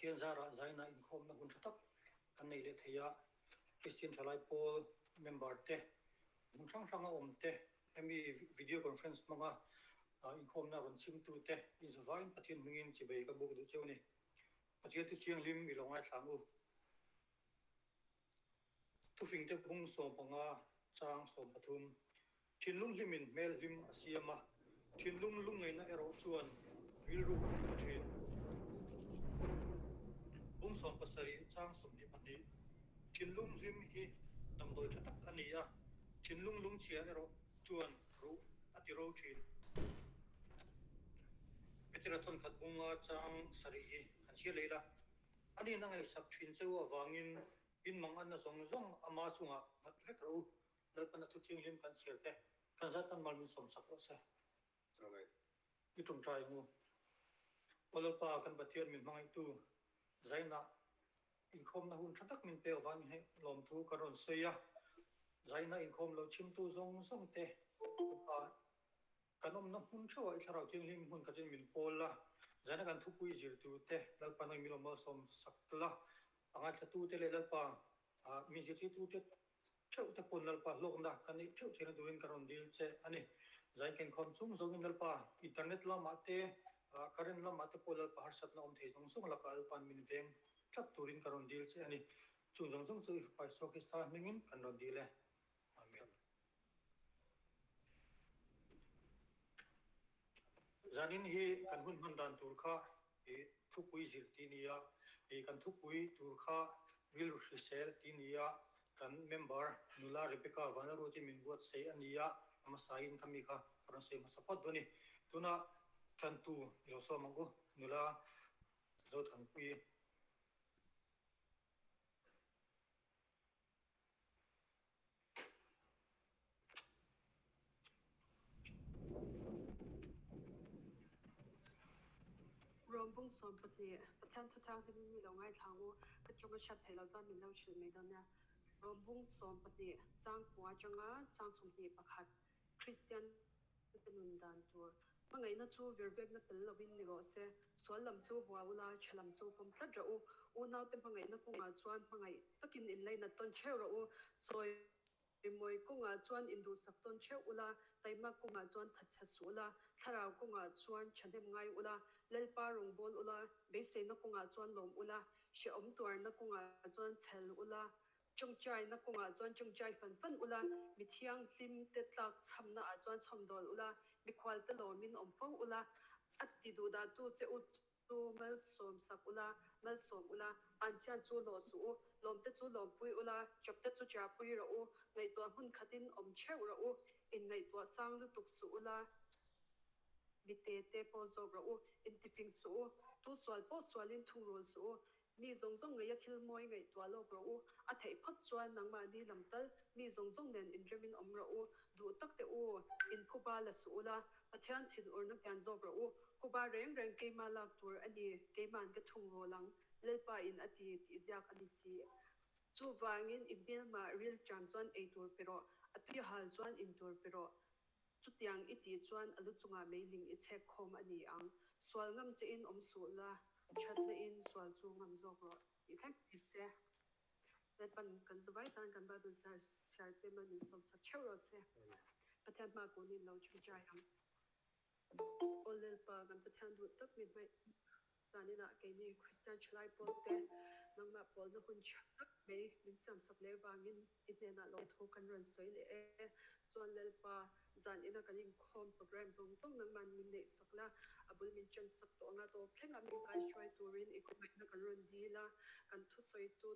Pathian zarah zaina inkhawmna hun tha tak kan nei leh thei a, Kristian Thalai Pawl member te, hmun hrang hranga awm te, hemi video conference hmanga inkhawmna rawn chhimtu te inzavaiin Pathian hmingin chibei ka buk duh cheu a ni. Pathian thu thianghlim i lo ngaithla ang u. Thufingte bung 15 chang 13, Thinlung hlimin hmel hlim a siam a, thinlung lungngaihna erawh chuan rilru a ti thin. Bung 17 chang 22, Thinlung hlim hi damdawi tha tak a ni a, thinlung lungchhia erawh chuan ruh a ti ro thin. Petera thawnkhat bunga chang sarih hi han chhiar leh ila, A nin a ngaihsak thin cheu avangin in manganna zawng zawng ama chungah nghat vek rawh u. Lalpana thu thianghlim kan chhiar te kan zat tan mal min sawmsak rawh se. Amen. I ṭawngṭai ang u. Aw Lalpa, kan Pathian min hmangaihtu Zainah inkhawmna hun ṭha tak min pek vangin hei lawmthu kan rawn sawi a. Zainah inkhawm lo chhimtu zawng zawng te Lalpa Kan awmna hmun theuhah i Thlarau Thianghlim hmun khatin min pawl la, zaina kan thupui zirtute Lalpa nang min lo malsawm sak la, a ngaithlatute leh Lalpa min zirtirtute theuhte pawn Lalpa hlawkna kan neih theuh theihna turin ka rawn dil che a ni. Zain kenkhawm chung zawngin Lalpa internet lamah te, current lamah te pawh Lalpa harsatna awm thei zawng zawng lakah Lalpa'n min veng tlat turin ka rawn dil che a ni. Chung zawng zawng chu i Fapa Isua Krista hmingin kan rawn dil e. Amen. Zanin hi kan hun hman dan tur kha i thupui zir tih ni a, i kan thupui tur kha rilru hrisel tih ni a, kan member nula Rebecca Vanlalruati min buatsaih a ni a, a hmasain kha mi kha ka rawn sawi hmasa phawt dawn a ni. Tunah tantu i lo sawm ang u, nula Zothanpuii. Rom bung 12, Pathian thu thianghlim in mi lo ngaithla ang u, ka ṭawng a hriat theih loh chuan min lo hrilh mai dawn nia. Rom bung 12, chang kua aṭanga chang 21, Kristian te nun dan tur. Hmangaihna chu virvekna tel lovin ni rawh se. Sual lam chu hua ula, ṭha lam chu pawm tlat rawh u. Unaute hmangaihna kawngah chuan hmangaih takin inlainat tawn ṭheuh rawh u. Chawimawi kawngah chuan induhsak tawn ṭheuh ula, taimak kawngah chuan thatchhe suh ula, thlarau kawngah chuan ṭhahnem ngai ula, Lalpa rawngbâwl ula, beiseina kawngah chuan lawm ula, hrehawm tuarna kawngah chuan chhel ula, Ṭawngṭaina kawngah chuan ṭawngṭai fan fan ula, mi thianghlim te tlak chhamna ah chuan chhawmdawl ula, mikhual te lawmin awm fo ula, a ti duhdahtu che u chu malsawm sak ula, malsawm ula, anchhian chu lawh suh u, lawmte chu lawmpui ula, ṭapte chu ṭiahpui rawh u, ngaihtuah hmun khatin awm ṭheuh rawh u, inngaihtuah sang lutuk suh ula, mi te te pawh zawk rawh u, intifing suh u, tu sual pawh sualin thungrul suh u, Mi zawng zawng ngeia thil mawi ngaihtuah lawk rawh u. A theih phawt chuan nangmahni lam tal mi zawng zawng nen inremin awm rawh u. Duh tak teh u, inphuba la suh ula, Pathian thinurna kian zawk rawh u. Phuba reng reng keimah lak tur a ni, keima'n ka thung rawl ang, Lalpa in a ti tih ziak a ni si. Chuvangin i hmelmah rilṭam chuan ei tur pe rawh, a tui hal chuan in tur pe rawh. Chutiang i tih chuan a lu chungah meiling i chhek khawm a ni ang. Sual ngam che in awm suh la, thatna in sual chu ngam zawk rawh tih thleng ni se. Lalpan kan zavai tan kan Bible chhiar chhiar te mal min sawmsak theuh rawh se. Pathian hma kun in lo ṭawngṭai ang. Aw Lalpa, kan Pathian duh tak mi hmaih zaninah keini Kristian ṭhalai pawl te nangmah pawlna hun ṭha tak mai min siamsak leh vangin i hnenah lawmthu kan rawn sawi leh e. Chuan Lalpa, zanina kan inkhawm program zawng zawng nangmah min neihsak la, a bul min ṭansak tawh anga tawp thlengah min kaihruai turin i khawngaihna kan rawn dil a, kan thusawitu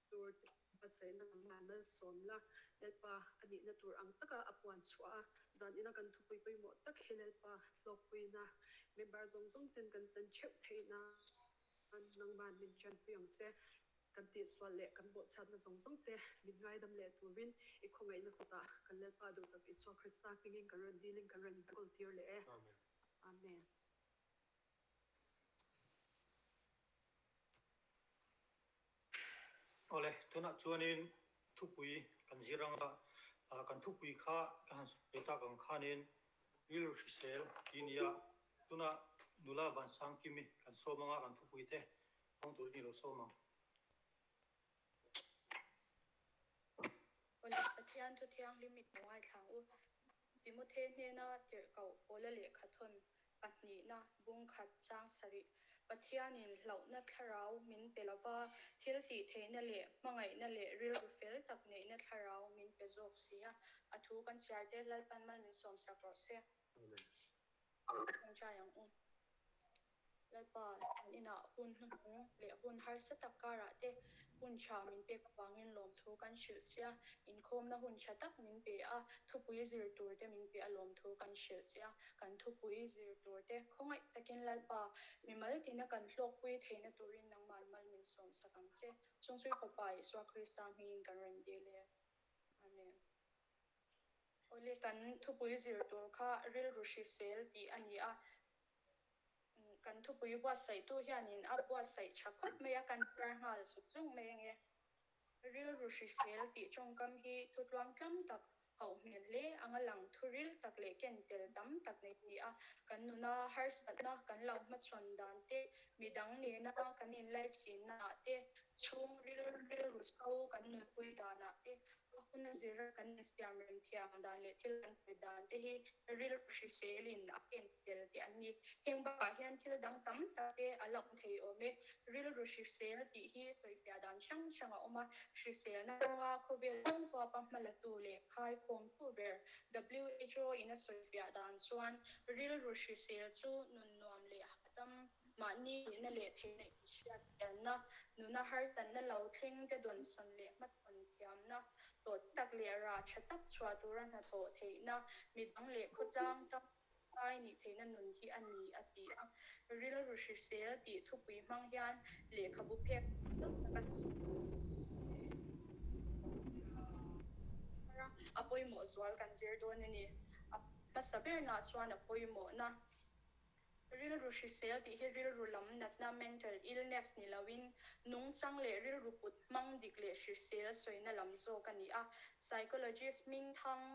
tur te hmasaihna nangmah malsawm la, Lalpa a nihna tur ang taka a puan chhuah a, zanina kan thupui pawimawh tak hi Lalpa hlawkpuina member zawng zawng ten kan chan theuh theih nan nangmah min ṭanpui ang che. Kan tihsual leh kan bawhchhiatna zawng zawng te min ngaidam leh turin i khawngaihna kutah kan Lalpa duh tak Isua Krista hmingin kan rawn dilin kan rawn kawl tir leh e. Amen. Awle, tunah chuanin thupui kan zir anga kan thupui kha ka han sawi tak ang khanin rilru hrisel tih nia tunah nula Vansangkimi kan sawm anga kan thupui te. Hmang turin i lo sawm ang. Awle, Pathian thu thianghlim i lo ngaithla ang u. Timothe hnena tirhkoh Paula lehkha thawn pahnihna bung khat chang sarih. Pathianin hlauhna thlarau min pe lova, thil tih theihna leh hmangaihna leh rilru fel tak neihna thlarau min pe zawk si a. A thu kan chhiar te Lalpan mal min sawm sak rawh se. Ṭawngṭai ang u. Lalpa, kan inah hun hnuhnung leh hun harsa tak karah te hun tha min pek avangin lawmthu kan hrilh che a, inkhawmna hun tha tak min pe a, thupui zir tur te min pe a lawmthu kan hrilh che a, kan thupui zir tur te khawngaih takin Lalpa, mimal tina kan hlawkpui theihna turin nangmah mal min sawmsak ang che. Chungchui Fapa Isua Krista hmingin kan rawn dil e. Amen. Awle, kan thupui zir tur kha rilru hrisel tih a ni a. Kan thupui buatsaihtu hianin a buatsaih tha khawp mai a, kan tar nghal zuk zuk mai ange. Rilru hrisel tih tawngkam hi thutluang tlam tak, hauh hmel hle anga lang thuril tak leh ken tel tam tak nei a ni a. Kan nuna harsatna kan lo hmachhawn dan te, midang nena kan inlaichinnaah te, chhungril rilru so kan nunpui danah te, A hun a zira kan insiam rem thiam dan leh thil kan sawi dan te hi rilru hriselin a ken tel tih an ni. Heng bakah hian thil dang tam tak te a la awm thei awm e. Rilru hrisel tih hi sawifiah dan hrang hrang a awm a, hriselna kawnga khawvel pawngpuapa hmalatu leh khaikhawmtu ber WHO in a sawifiah dan chuan rilru hrisel chu nun nuam leh hahdam, mahni nihna leh theihna inhriat chianna, nuna harsatna lo thleng te dawnsawn leh hmachhawn thiamna, hlawh tak leh rah tha tak chhuah tura hnathawh theihna, midang leh khawtlang tangkai nih theihna nun hi a ni, a ti a. Rilru hrisel tih thupui hmang hian lehkhabu phek tam tak a a, a pawimawh zual kan zir dawn a ni. A hmasa bernaah chuan a pawimawhna. Rilru hrisel tih hi rilru lam natna, mental illness, ni loin nungchang leh rilru put hmang dik leh hrisel sawina lam zawk a ni a. Psychologist hmingthang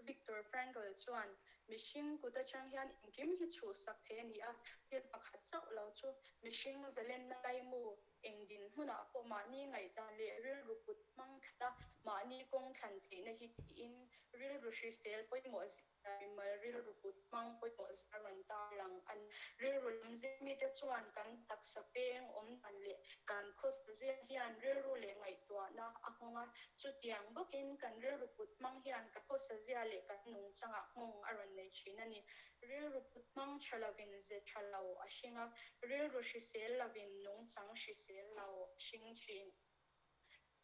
Viktor Frankl chuan, Mihring kut atang hian engkim hi chhuhsak thei a ni a, thil pakhat chauh lo chu mihring zalenna laimu Eng dinhmunah pawh mahni ngaihdan leh rilru put hmang thla, mahni kawng thlan theihna hi tiin rilru hrisel pawimawh zia, mimal rilru put hmang pawimawh zia rawn tarlang a ni. Rilru lam zir mite chuan kan taksa peng awm dan leh kan khawsa zia hian rilru leh ngaihtuahna a nghawng a, chutiang bawkin kan rilru put hmang hian kan khawsa zia leh kan nungchangah nghawng a rawn nei thin a ni. Rilru put hmang tha lovin ze tha lo a hring a, rilru hrisel lovin nungchang hrisel lo a hring thin.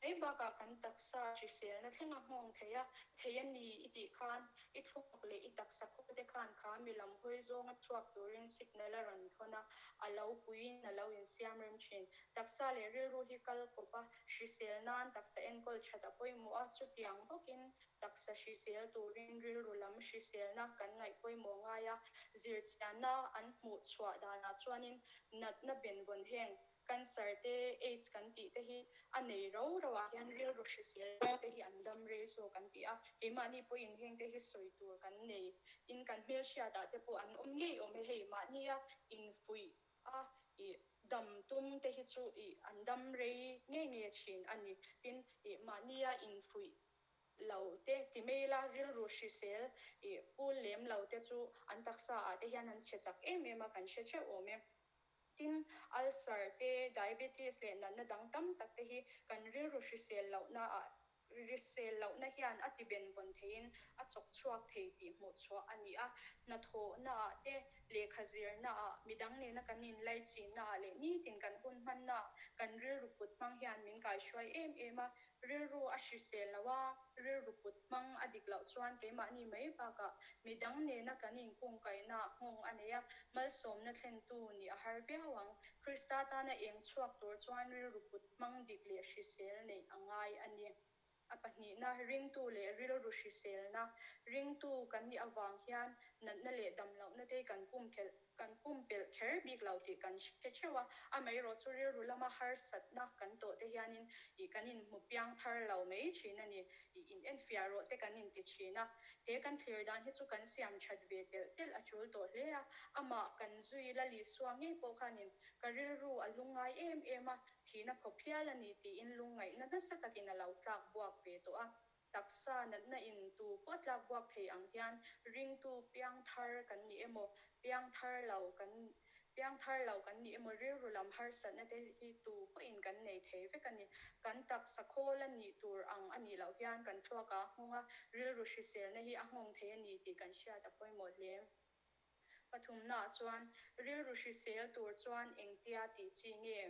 Mai bakah kan taksa hriselna thleng a nghawng thei a, thei a ni i tih khan i thluak leh i taksa khaw te khan kha mi lam hawi zawnga chhuak turin signal a rawn thawn a, a lo puiin a lo insiam rem thin. Taksa leh rilru hi kal kawp a, hrisel nan taksa enkawl that a pawimawh a, chutiang bawkin Taksa hrisel turin rilru lam hriselna kan ngaih pawimawh ngai a, zirchianna an hmuh chhuah danah chuanin natna benvawn heng cancer te, aids kan tih te hi a nei ro ro ah hian rilru hrisel te hi an dam rei zawk an ti a, keimahni pawhin heng te hi sawi tur kan nei in kan hmelhriat ah te pawh an awm ngei awm e, hei mahnia infuih a i dam tum te hi chu i an dam rei ngei ngei thin a ni, tin i mahnia infuih lo te ti mai ila rilru hrisel ih pu lem lo te chu an taksa ah te hian an chhe chak em em a kan hre theuh awm e. Tin, ulcer te, diabetes leh natna dang tam tak te hi kan rilru hrisel lohna ah hrisel lohna hian a ti benvawn theiin a chawk chhuak thei tih hmuh chhuah a ni a. Hnathawhna ah te, lehkha zirna ah, midang nena kan inlaichinna ah leh nitin kan hun hmanna ah kan rilru put hmang hian min kaihruai em em a. Rilru a hrisel lo a, rilru put hmang a dik loh chuan keimahni mai bakah midang nena kan inkungkaihna nghawng a nei a, malsawmna thlentu nih a har viau ang. Krista tana eng chhuak tur chuan rilru put hmang dik leh hrisel neih a ngai a ni. A pahnihna, ringtu leh rilru hriselna. Ringtu kan nih avang hian natna leh damlohna te kan pumkelh kan pumpelh kher bik lo tih kan hre theuh a. Amaherawh chu rilru lama harsatna kan tawh te hianin ih kan inhmu piang thar lo mai thin a ni. Ih in enfiah rawh te kan inti thin a. He kan thlir dan hi chu kan siam that ve telh telh a tul tawh hle a. Amah kan zui la Lisua ngei pawh khanin ka rilru a lungngai em em a, Thihna khawp hial a ni tiin lungngaihna nasa takin a lo tlak buak ve tawh a. Taksa natna in tu pawh a tlak buak thei ang hian ringtu piang thar kan ni emaw, piang thar lo kan piang thar lo kan ni emaw rilru lam harsatna te hi tu pawhin kan nei thei vek a ni. Kan taksa khawl a nih tur ang a nih loh hian kan thluak a nghawng a, rilru hriselna hi a nghawng thei a ni tih kan hriat a pawimawh hle. Pathumnaah chuan rilru hrisel tur chuan engtia tih chi nge?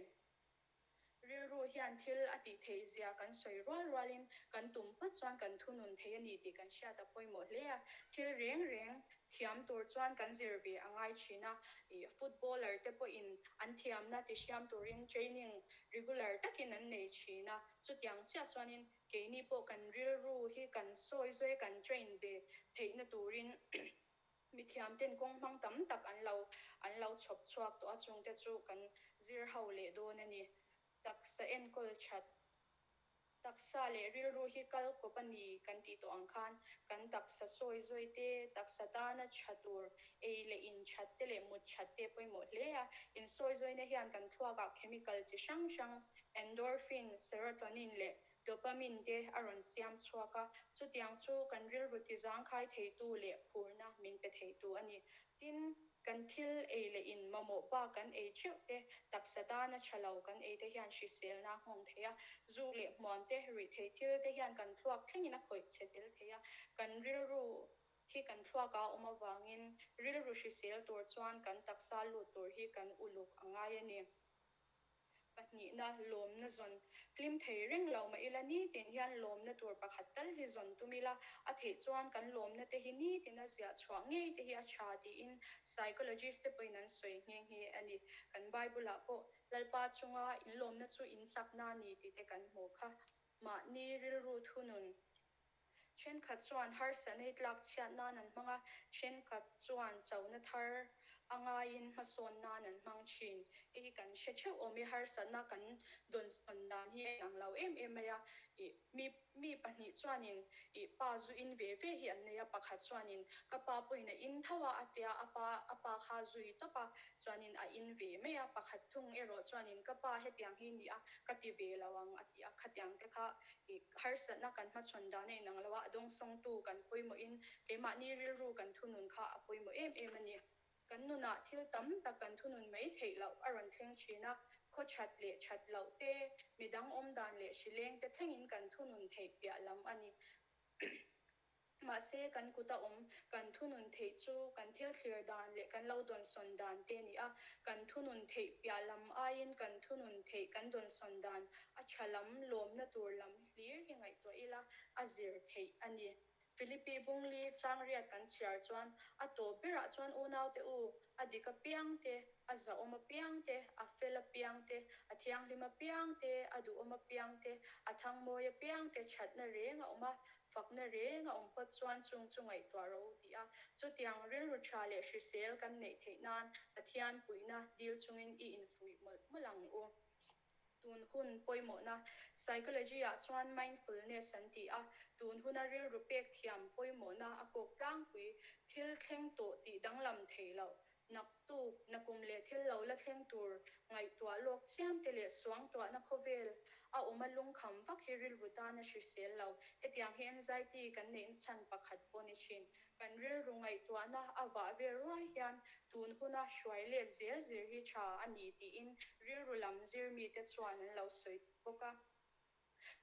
Rilru hian thil a tih theih zia kan sawi rual rualin kan tum phawt chuan kan thunun thei a ni tih kan hriat a pawimawh hle a. Thil reng reng thiam tur chuan kan zir ve a ngai thin a. Footballer te pawhin an thiamna ti hriam turin training regular takin an nei thin a. Chutiang chiah chuanin keini pawh kan rilru hi kan sawi zawi kan train ve theihna turin Mithiamten kawng hmang tam tak an lo an lo chhawp chhuak tawh a, chungte chu kan zir ho leh dawn a ni. Taksa enkawl that, taksa leh rilru hi kal kawp a ni kan tih tawh ang khan kan taksa sawi zawi te, taksa tana tha tur ei leh in that te leh mut that te pawimawh hle a. Insawi zawina hian kan thluakah chemical chi hrang hrang, endorphin, serotonin leh Dopamine te a rawn siam chhuak a, chutiang chu kan rilru tizangkhai theitu leh phurna min pe theitu a ni. Tin, kan thil ei leh in mamawh bak kan ei theuh te, taksa tana tha lo kan ei te hian hriselna a nghawng thei a, zuk leh hmuam te, ruihtheih thil te hian kan thluak thlengin a khawih chhe tel thei a, kan rilru hi kan thluak a awm avangin rilru hrisel tur chuan kan taksa lut tur hi kan uluk a ngai a ni. Pahnihna, lawmna zawn. Hlim thei reng lo mah ila nitin hian lawmna tur pakhat tal hi zawn tum ila, a theih chuan kan lawmna te hi nitina ziah chhuah ngei te hi a tha tiin psychologist te pawhin an sawi nghe nghe a ni. Kan Bible-ah pawh Lalpa chunga inlawmna chu in chakna a ni tih te kan hmu kha. Mahni rilru thunun. Thenkhat chuan harsatna hi tlak chhiat nan an hmang a, thenkhat chuan chona thar a ngaiin hmasawn nan an hmang thin. Hei hi kan hre theuh awm i harsatna kan dawnsawn dan hi a inang lo em em mai a. Ih, mi mi pahnih chuanin ih pa zu in ve ve hi an nei a, pakhat chuanin ka pa pawhin a in tho a, a tia a pa a pa kha zui tawp a, chuanin a in ve mai a, pakhat thung erawh chuanin ka pa hetiang hi ni a, ka ti ve lo ang a ti a, khatiang te kha I harsatna kan hmachhawn dan a inang lo a, a dawngsawngtu kan pawimawhin keimahni rilru kan thunun kha a pawimawh em em a ni. Kan nunah thil tam tak kan thunun mai theih loh a rawn thleng thin a, khaw that leh that loh te, midang awm dan leh hrileng te thlengin kan thunun theih piah lam a ni. Mahse, kan kuta awm, kan thunun theih chu kan thil thlir dan leh kan lo dawnsawn dan te a ni a. Kan thunun theih piah lam aiin kan thunun theih kan dawnsawn dan a tha lam, lawmna tur lam hlir hi ngaihtuah ila a zir theih a ni. Philippi Bungli changriat kan chhiar chuan a tawp berah chuan unaute u, a dik apiang te, a zahawm apiang te, a fel apiang te, a thianghlim apiang te, a duhawm apiang te, a thangmawi apiang te thatna reng a awm a, Fakna reng a awm phawt chuan chung chu ngaihtuah rawh u tih a, chutiang rilru tha leh hrisel kan neih theih nan Pathian puihna dil chungin i infuih mawlh mawlh ang u. Tun hun pawimawhna, Psychology ah chuan mindfulness an ti a, tun huna rilru pek thiam pawimawhna a kawk tlangpui, thil thleng tawh tih danglam theih loh, Naktuk, nakum leh thil lo la thleng tur ngaihtuah lawk chiam te leh suangtuahna khawvel a awm a lungkham vak hi rilru tan a hrisel lo. Hetiang hi anxiety kan neihna chhan pakhat pawh ni thin. Kan rilru ngaihtuahna a vah vel ruai hian tun huna hruai let zel zir hi tha a ni tiin rilru lam zir mite chuan an lo sawi bawk a.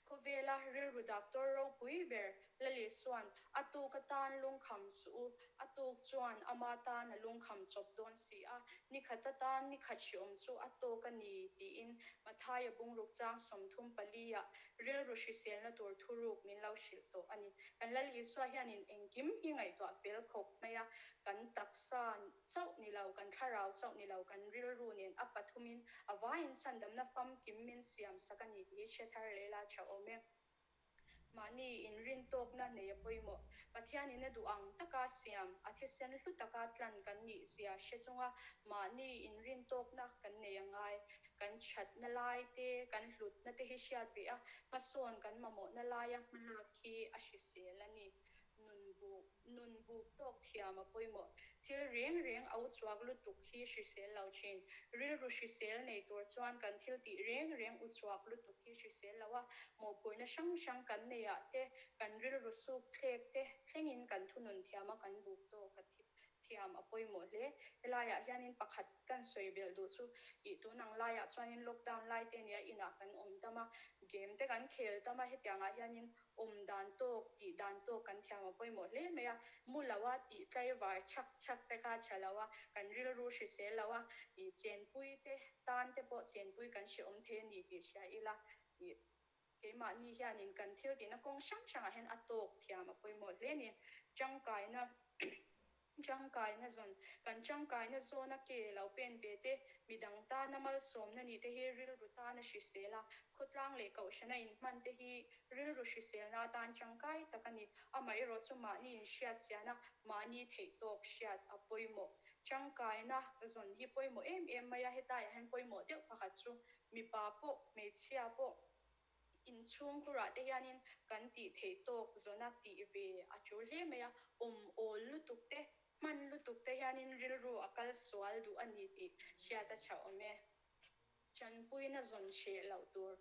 Khawvela rilru doctor ropui ber Lali chuan a tuk atan lungkham suh u, a tuk chuan ama tan a lungkham chawp dawn si a, nikhat atan nikhat hriawm chu a tawk a ni tiin Mathaia bungruk chang 34 ah rilru hriselna tur thuruk min lo hrilh tawh a ni. Kan Lal Isua hianin engkim hi ngaihtuah fel khawp mai a, kan taksa chauh ni lo, kan thlarau chauh ni lo, kan rilru nen a pathumin a vaiin chhandamna famkim min siam sak a ni tih hi hre thar leh la tha awm e. Mahni inrintawkna nei a pawimawh. Pathianin a duh ang taka siam, a thisen hlu taka tlan kan nih zia hre chunga mahni inrintawkna kan nei a ngai. Kan thatna lai te, kan hlutna te hi hriat ve a, hmasawn kan mamawhna laia hmalak hi a hrisel a ni. Nun buk, nun buk tawk thiam a pawimawh. Thil reng reng au chhuak lutuk hi hrisel lo thin. Rilru hrisel nei tur chuan kan thil tih reng reng u chhuak lutuk hi hrisel lo a, mawhphurhna hrang hrang kan neih ah te, kan rilru suk thlek te thlengin kan thunun thiam a kan buk tawk a thiam a pawimawh hle. Helaiah hianin pakhat kan sawi belh duh chu ih tun ang laiah chuanin lockdown lai te nia inah kan awm tam a, game te kan khel tam a, hetiangah hianin Awm dan tawk, tih dan tawk kan thiam a pawimawh hle mai a, mu lo a, tih tlaivar chhak chhak te kha tha lo a, kan rilru hrisel lo a, ih chenpui te tan te pawh chenpui kan hrehawm thei a ni tih hria ila, ih keimahni hianin kan thil tihna kawng hrang hrangah hian a tawk thiam a pawimawh hle a ni. Tangkaina. Tangkaina zawn, Kan tangkaina zawna ke lo pen ve te, midang tana malsawmna nih te hi rilru tana hrisel a, khawtlang leh kohhrana inhman te hi rilru hriselna atan tangkai tak a ni. Amaherawh chu mahni inhriat chiana mahni theih tawk hriat a pawimawh. Tangkaina zawn hi pawimawh em em mai a, hetlaiah hian pawimawh deuh pakhat chu mipa pawh hmeichhia pawh, Inchhungkhurah te hianin kan tih theih tawk zawna tih ve a tul hle mai a, awm awl lutuk te, hman lutuk te hianin rilru a kal sual duh a ni tih hriat a tha awm e. Tanpuina zawn hreh loh tur.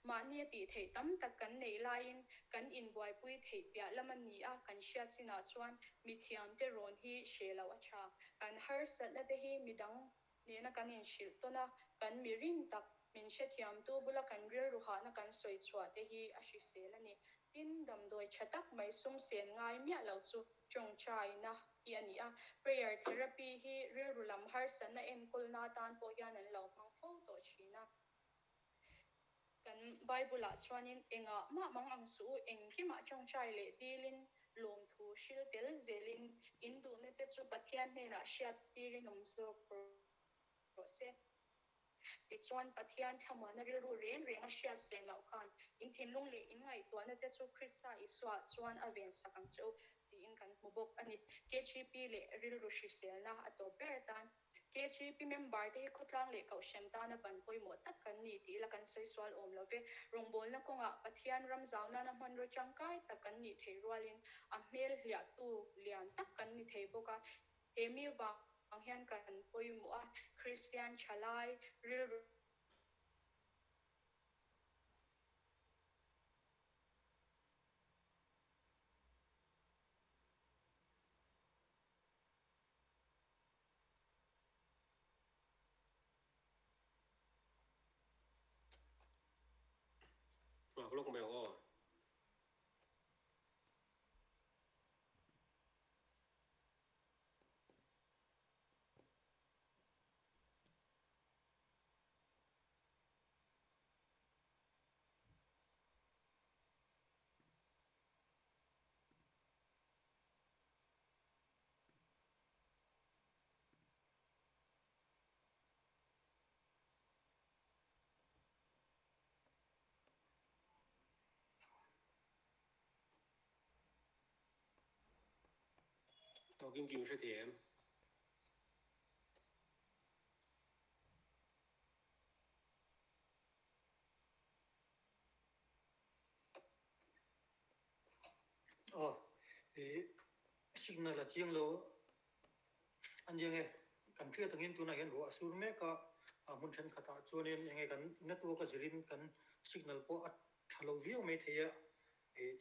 Mahni a tih theih tam tak kan neih laiin kan inbuaipui theih piah lam a ni a, kan hriat chinah chuan mithiamte rawn hi hreh loh a tha. Kan harsatna te hi midang Nena kan inhrilh tawn a, kan mi rin tak, min hrethiamtu bula kan rilru hahna kan sawi chhuah te hi a hrisel a ni. Tin, damdawi tha tak mai sum sen ngai miah lo chu tawngtaina hi a ni a. Prayer therapy hi rilru lam harsatna enkawlna atan pawh hian an lo hmang fo tawh thin a. Kan Bible-ah chuanin engah mah mang ang suh u, engkimah tawngtai leh dilin lawmthu hril tel zelin in duhna te chu Pathian hnenah hriat tirin awm zawk rawh se. Tichuan, Pathian thlamuanna rilru reng reng a hriat sen loh khan in thinlung leh in ngaihtuahna te chu Krista Isuaah chuan a vensak ang che u tiin kan hmu bawk a ni. KGP leh rilru hriselna a tawp ber atan. KGP member te hi khawtlang leh kohhran tana ban pawimawh tak kan ni tih ila kan sawi sual awm lo ve. Rawngbawlna kawngah Pathian ram zau nana hmanraw tangkai tak kan nih theih rualin a hmel hliahtu lian tak kan ni thei bawk a. He mi vang hian kan pawimawh a, Kristian thalai rilru. Nghak lawk mai ang aw. Talking kim hre thei em? Aw, i signal a chiang lo a nia nge, kan hriat angin tunah hian ruah a sur mek a, hmun thenkhatah chuanin enge kan network a zirin kan signal pawh a tha lo viau mai thei a,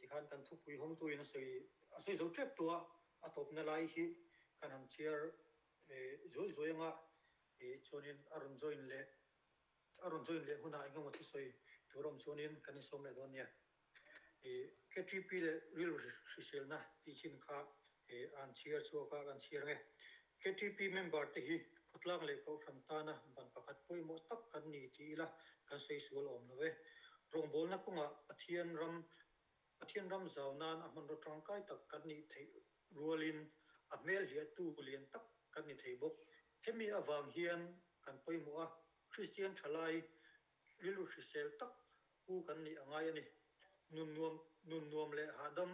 tikhan kan thupui hawngtuin a sawi a sawi zo tep tawh a, a tawpna lai hi kan han chhiar zuai zuai anga chuanin a rawn join leh A rawn join leh hunah engemaw thusawi tur awm chuanin kan insawm leh dawn nia. KTP leh rilru hriselna tih chin kha an chhiar chhuak a, kan chhiar ang e. KTP member te hi khawtlang leh kohhran tana ban pakhat pawimawh tak kan ni ti ila kan sawi sual awm lo e. Rawngbawlna kawngah Pathian ram Pathian ram zau nan a hmanraw tangkai tak kan nih theih rualin a hmel hliahtu lian tak kan ni thei bawk. Hemi avang hian kan pawimawh a, Kristian thalai rilru hrisel tak pu kan nih a ngai a ni. Nun nuam, nun nuam leh hahdam,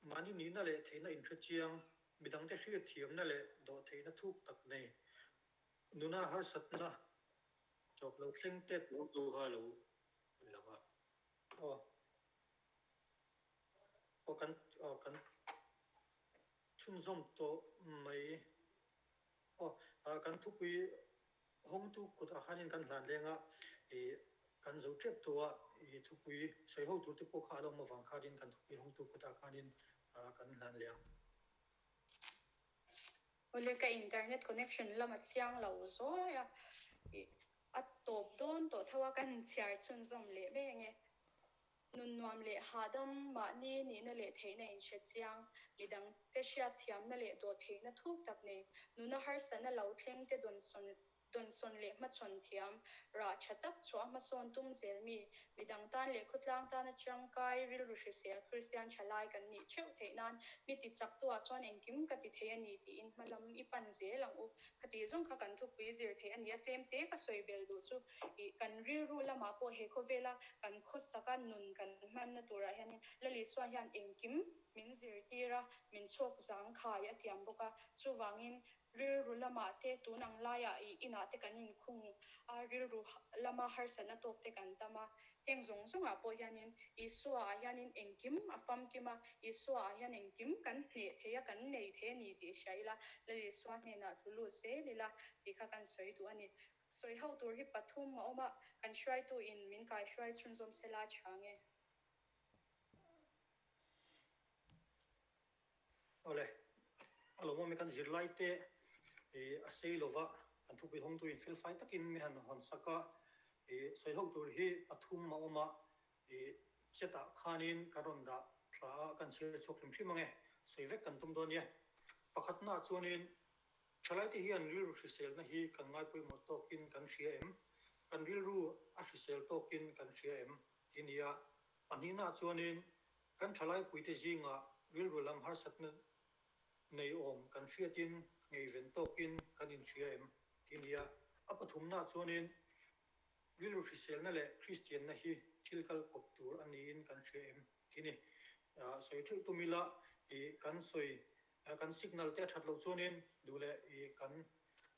mahni nihna leh theihna inhre chiang, midangte hriatthiamna leh dawhtheihna thuk tak nei, nuna harsatna lo thleng te. Lo tu kha lo lang a. Aw. Aw kan aw kan chhunzawm tawh mai. Aw kan thupui hawngtu kut ah khanin kan hlan leng a, ih kan zo tep tawh a, ih thupui sawi ho tur te pawh kha a lo awm avang khanin kan thupui hawngtu kut ah khanin kan hlan leh ang. Awle ka internet connection lam a chiang lo zuai a, ih a tawp dawn tawh tho a kan inchhiar chhunzawm leh mai ange. Nun nuam leh hahdam, mahni nihna leh theihna inhre chiang, midangte hriatthiamna leh dawhtheihna thuk tak nei, nuna harsatna lo thleng te dawnsawn dawnsawn leh hmachhawn thiam, rah tha tak chhuah hmasawn tum zel mi, midang tan leh khawtlang tana tangkai rilru hrisel Kristian thalai kan nih theuh theih nan mi ti chaktuah chuan engkim ka ti thei a ni tiin hmalam i pan zel ang u. Khati zawng kha kan thupui zir theih a ni a, tlem te ka sawi bel duh chu ih kan rilru lamah pawh he khawvela kan khawsaka nun kan hmanna turah hianin Lalisua hian engkim min zirtir a, min chhawk zangkhai a tiam bawk a, chuvangin rilru lamah te tun ang laiah ih inah te kan inkhung a, rilru lama harsatna tawk te kan tam a, Heng zawng zawngah pawh hianin Isua-ah hianin engkim a famkim a, Isua-ah hian engkim kan hneh thei a, kan nei thei a ni tih hria ila, Lal Isua hnenah tlu lut zel ila tih kha kan sawi duh a ni. Sawi ho tur hi pathum a awm a, kan hruaituin min kaihruai chhunzawm sela tha nge? Awle, a lo awm e kan zirlai te a sei lova kan thupui hawngtu in felfai takin mi han hawn sak a, sawi ho tur hi pathum a awm a, chat ah khanin kan rawn dah thla a kan chhiar chhuak hrim hrim ange, sawi vek kan tum dawn nia. Pakhatna ah chuanin thalaite hian rilru hriselna hi kan ngaipawimawh tawkin kan hria em? Kan rilru a hrisel tawkin kan hria em? Tih a ni a. Pahnihna ah chuanin Kan thalaipuite zingah rilru lam harsatna nei awm kan hriatin ngaihven tawkin kan inhria em tih a ni a. A pathumnaah chuanin rilru hriselna leh Kristianna hi thil kal kawp tur a niin kan hria em tih a ni. Sawi theuh tum ila ih kan sawi kan signal te a that loh chuanin duh leh ih kan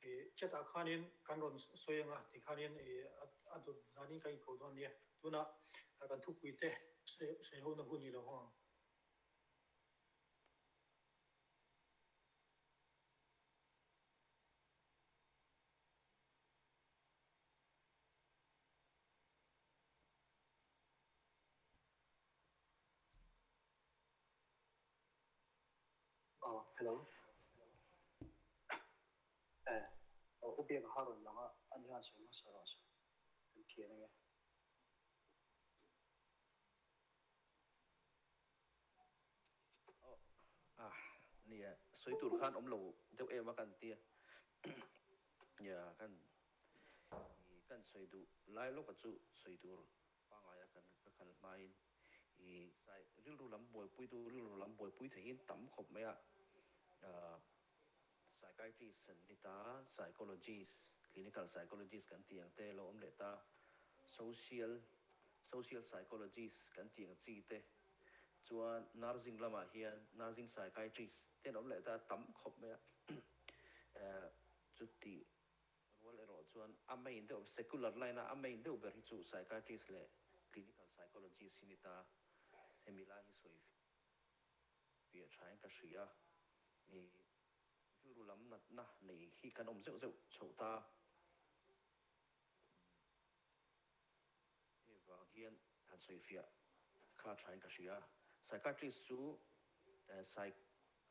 ih chat ah khanin kan rawn sawi anga ti khanin ih a dawt danin kan inko dawn a nia. Tunah kan thupui te sawi ho na hun i lo hawng ang. Aw hello eh aw u biak a ha rawn lang a ani hian sawi hmasa rawh se kan thian ange. Aw ah nia sawi tur khan awm lo deuh em a kan tia nia kan kan sawi duh lai lawka chu sawi tur pangaia kan ka kal hmain i sai rilru lam buaipui tu rilru lam buaipui thei hi tam khawp mai a psychiatrist an ni ta psychologist clinical psychologist kan tih ang te lo awm leh ta social social psychologist kan tih ang chi te chuan nursing lamah hian nursing psychiatrist te an awm leh ta tam khawp mai a chuti Rual erawh chuan a main deuh, secular line a a main deuh ber hi chu psychiatrist leh clinical psychologist hi ni ta. Hemi lai hi sawi fiah thain ka hria. I rilru lam natna nei hi kan awm zeuh zeuh chhoh ta. Hei vang hian han sawi fiah kha thain ka hria. Psychiatrist chu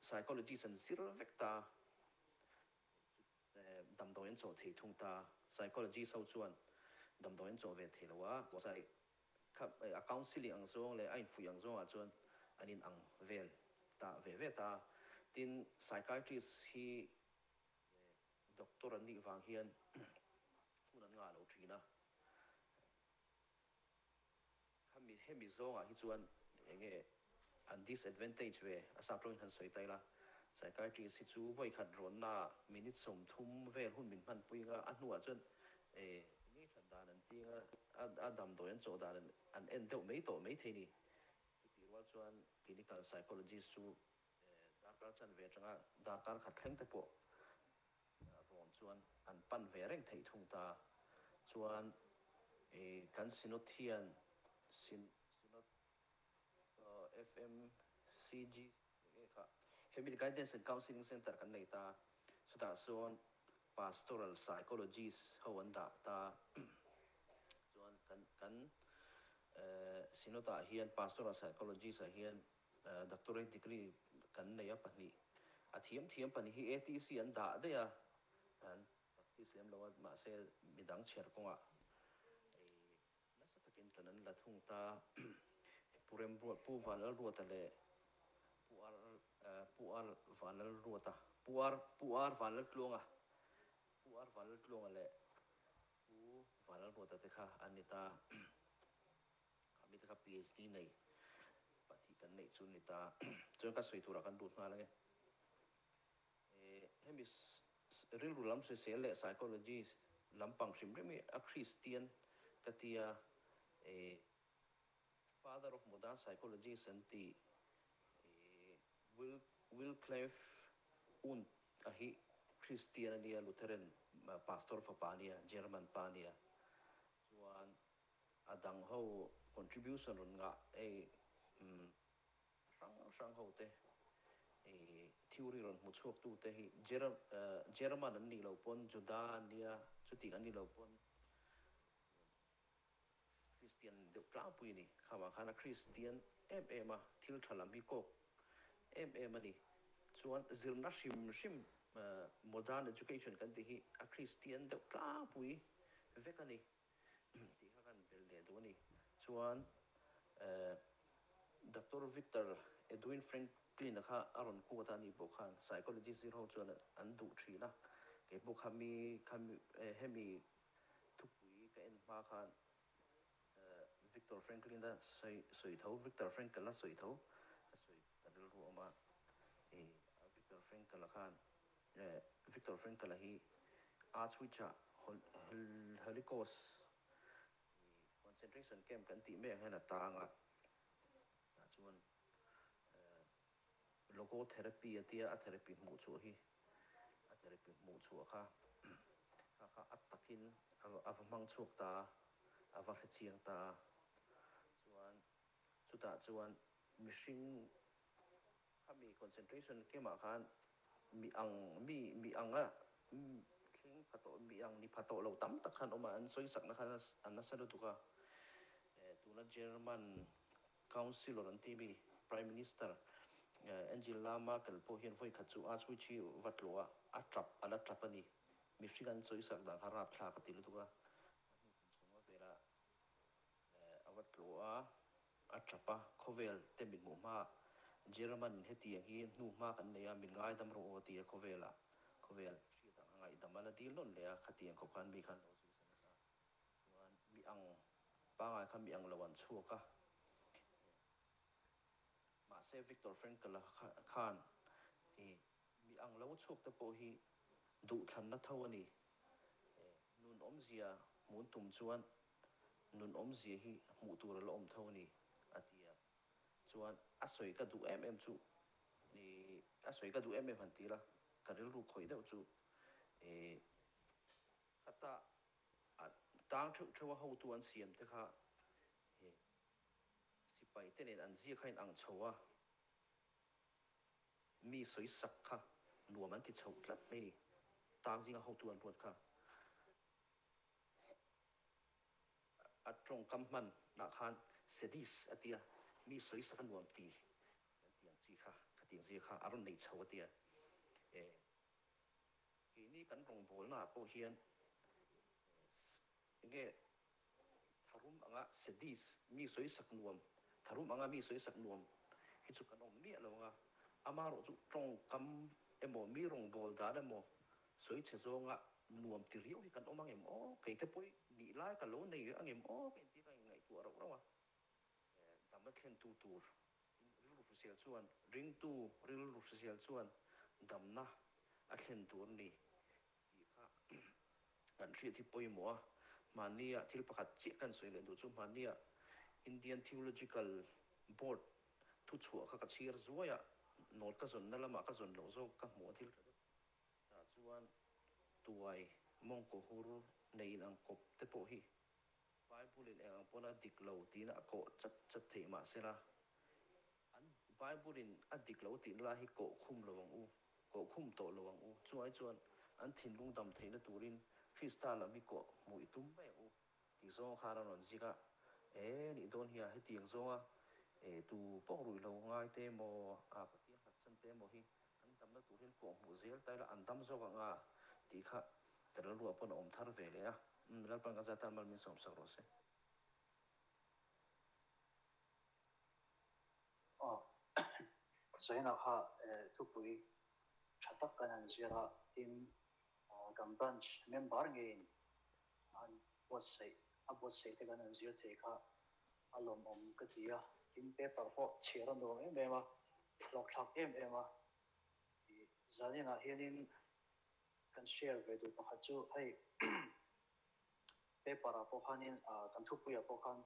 psychologist an zir vek ta. Damdawi an chawh thei thung ta. Psychologist ho chuan damdawi an chawh ve thei lo a, kha a counselling ang zawng leh a infuih ang zawngah chuan an in ang vel ta ve ve ta. Tin, psychiatrist hi doctor an nih vang hian hun an ngah lo thin a. Khami hemi zawngah hi chuan eng nge an disadvantage ve a sap tawngin han sawi ta ila, psychiatrist hi chu vawi khat rawnna minute 30 vel hun min hmanpui anga a hnuah chuan eng nge that dan an ti anga a damdawi an chawh dan an en deuh mai tawh mai thei ni. Chutih rual chuan clinical psychologist chu darkar chanve atanga darkar khat thleng te pawh rawn chuan an pan ve reng theih thung ta. Chuan kan Synod hian Synod FMCG enge kha Family Guidance and Counselling Centre kan nei ta. Chutah sawn Pastoral Psychologist ho an dah ta. Chuan kan kan Synod ah hian Pastoral Psychologist ah hian Doctorate degree kan nei a pahnih. A thiam thiam pahnih hi ATC an dah daih a, an practice lem lo a, mahse midang chhiar kawngah nasa takin tan an la thung ta. Pu Remruat, Pu Vanlalruata leh Pu Ar Pu Ar Vanlalruata, Pu Ar Pu Ar Vanlaltluanga, Pu Ar Vanlaltluanga leh Pu Vanlalruata te kha an ni ta. Kha mite kha PhD nei pahnih kan neih chu ni ta. Chuan ka sawi turah kan lut nghal ange. Hemi rilru lam sawisel leh psychology lampang hrim hrim hi a Christian ka tia Father of modern psychologist an ti Will Wilcliffe Wundt a hi Christian a nia Lutheran pastor fapa a nia German pa a nia chuan a dang ho contribution rawn ngah hei umm hrang hrang ho te ih theory rawn hmu chhuak tu te hi German an nih loh pawn Juda an nia chutih an nih loh pawn Kristian deuh tlangpui a ni. Khamah khan a Kristian em em a, thil tha lam hi kawk em em a ni. Chuan zirna hrim hrim modern education kan tih hi a Kristian deuh tlangpui vek a ni tih kha kan belh leh duh a ni. Chuan Doctor Victor Edwin Franklin-a kha a rawn quote a, ani pawh khan psychologist zir ho chuan an duh thin a, kei pawh khami khami hemi Thupui ka en hma khan Viktor Franklin a sawi tho, Viktor Frankl a sawi tho, a sawi ka rilru awm a, Viktor Frankl a khan Viktor Frankl a hi Auschwitz ah Holocaust concentration camp kan tih mek ang hian a tang a, tah chuan Logotherapy a tia a therapy hmuh chhuah hi a therapy hmuh chhuah kha kha kha a takin a va hmang chhuak ta a, a va hre chiang ta a. Chuan chutah chuan mihring khami concentration camp ah khan mi ang mi mi anga thleng pha tawh mi ang ni pha tawh lo tam tak khan awm a, an sawisakna khan a nasa lutuk a. Tuna German Councillor an ti mi Prime Minister Angela Merkel pawh hian vawi khat chu Auschwitz hi va tlawh a, a tap a la tap a ni. Mihring an sawisak dan kha rapthlak a ti lutuk a, a hnu kum sawma velah a va tlawh a, a tap a, khawvel te min hmuh hma German in hetiang hi hnu hma kan nei a, min ngaidam rawh aw ti a khawvelah khawvel hriat ang a ngaihdam a la dil nawn leh a, khatiang khawp khan mi khan lo sawisak nasa. Chuan mi ang pangai kha mi ang lo an chhuak a, mahse Viktor Frankl-a khan i mi ang lo chhuak te pawh hi duhthlanna tho a ni. Nun awmzia hmuh tum chuan nun awmzia hi hmuh tur a la awm tho a ni, a ti a. Chuan a sawi ka duh em em chu i a sawi ka duh em em han ti ila ka rilru khawih deuh chu i khata A tang theuh theuh a hotu an siam te kha he sipai te nen an ziak kha in ang chho a, mi sawi sak kha nuam an ti chho tlat mai ni, tang zinga hotu an ruat kha. A tawngkam hman ah khan sedis a tia, mi sawi sak a nuam ti kan ti ang chi kha, khatiang zia kha a rawn nei chho a tia. Keini kan rawngbawlna ah pawh hian enge tharum anga sedis mi sawisak nuam, tharum anga mi sawisak nuam hi chu kan awm miah lo anga, amaherawh chu tawngkam emaw mi rawngbâwl dan emaw sawi chhe zawnga nuam ti riau hi kan awm angem aw, kei te pawh nih lai ka lo nei angem aw ka inti ka inngaihtuah rauh rauh a, damna thlentu tur Rilru hrisel chuan ringtu rilru hrisel chuan damna a thlen tur a ni tih kha kan hriat hi pawimawh a. Hmannia thil pakhat chiah kan sawi leh duh chu hmannia Indian Theological Board thuchhuah kha ka chhiar zuai a, note ka zawnna lamah ka zawn loh zawk ka hmuh a thil tha deuh tah chuan tuai mawngkaw hur nei in ang kawp te pawh hi Bible in eng ang pawn a dik lo tiin a kawh chat chat theih mahsela an Bible in a dik lo tihna lai hi kawh khum lo ang u, kawh khum tawh lo ang u. Chuai chuan an thinlung dam theihna turin Krista lam hi kawh hmuh i tum mai ang u tih zawng khan a rawn zik a, e nih dawn hian hetiang zawnga e tu pawh ruih lo ngai te emaw a Pathian hlatsan te emaw hi an damna tur hian kawh hmuh zel ta ila an dam zawk ang a tih kha ka rilruah pawn a awm thar ve leh a. Umm Lalpan ka zat a mal min sawmsak rawh se. Aw Zaina kha thupui tha tak kan han zir a, tin kan branch member ngeiin an buatsaih a buatsaih te kan han zir thei kha a lawmawm ka ti a, tin paper pawh chhiar a nuam em em a, hlawkthlak em em a, zaninah hianin Kan share ve duh pakhat chu hei paper ah pawh khanin kan thupui ah pawh khan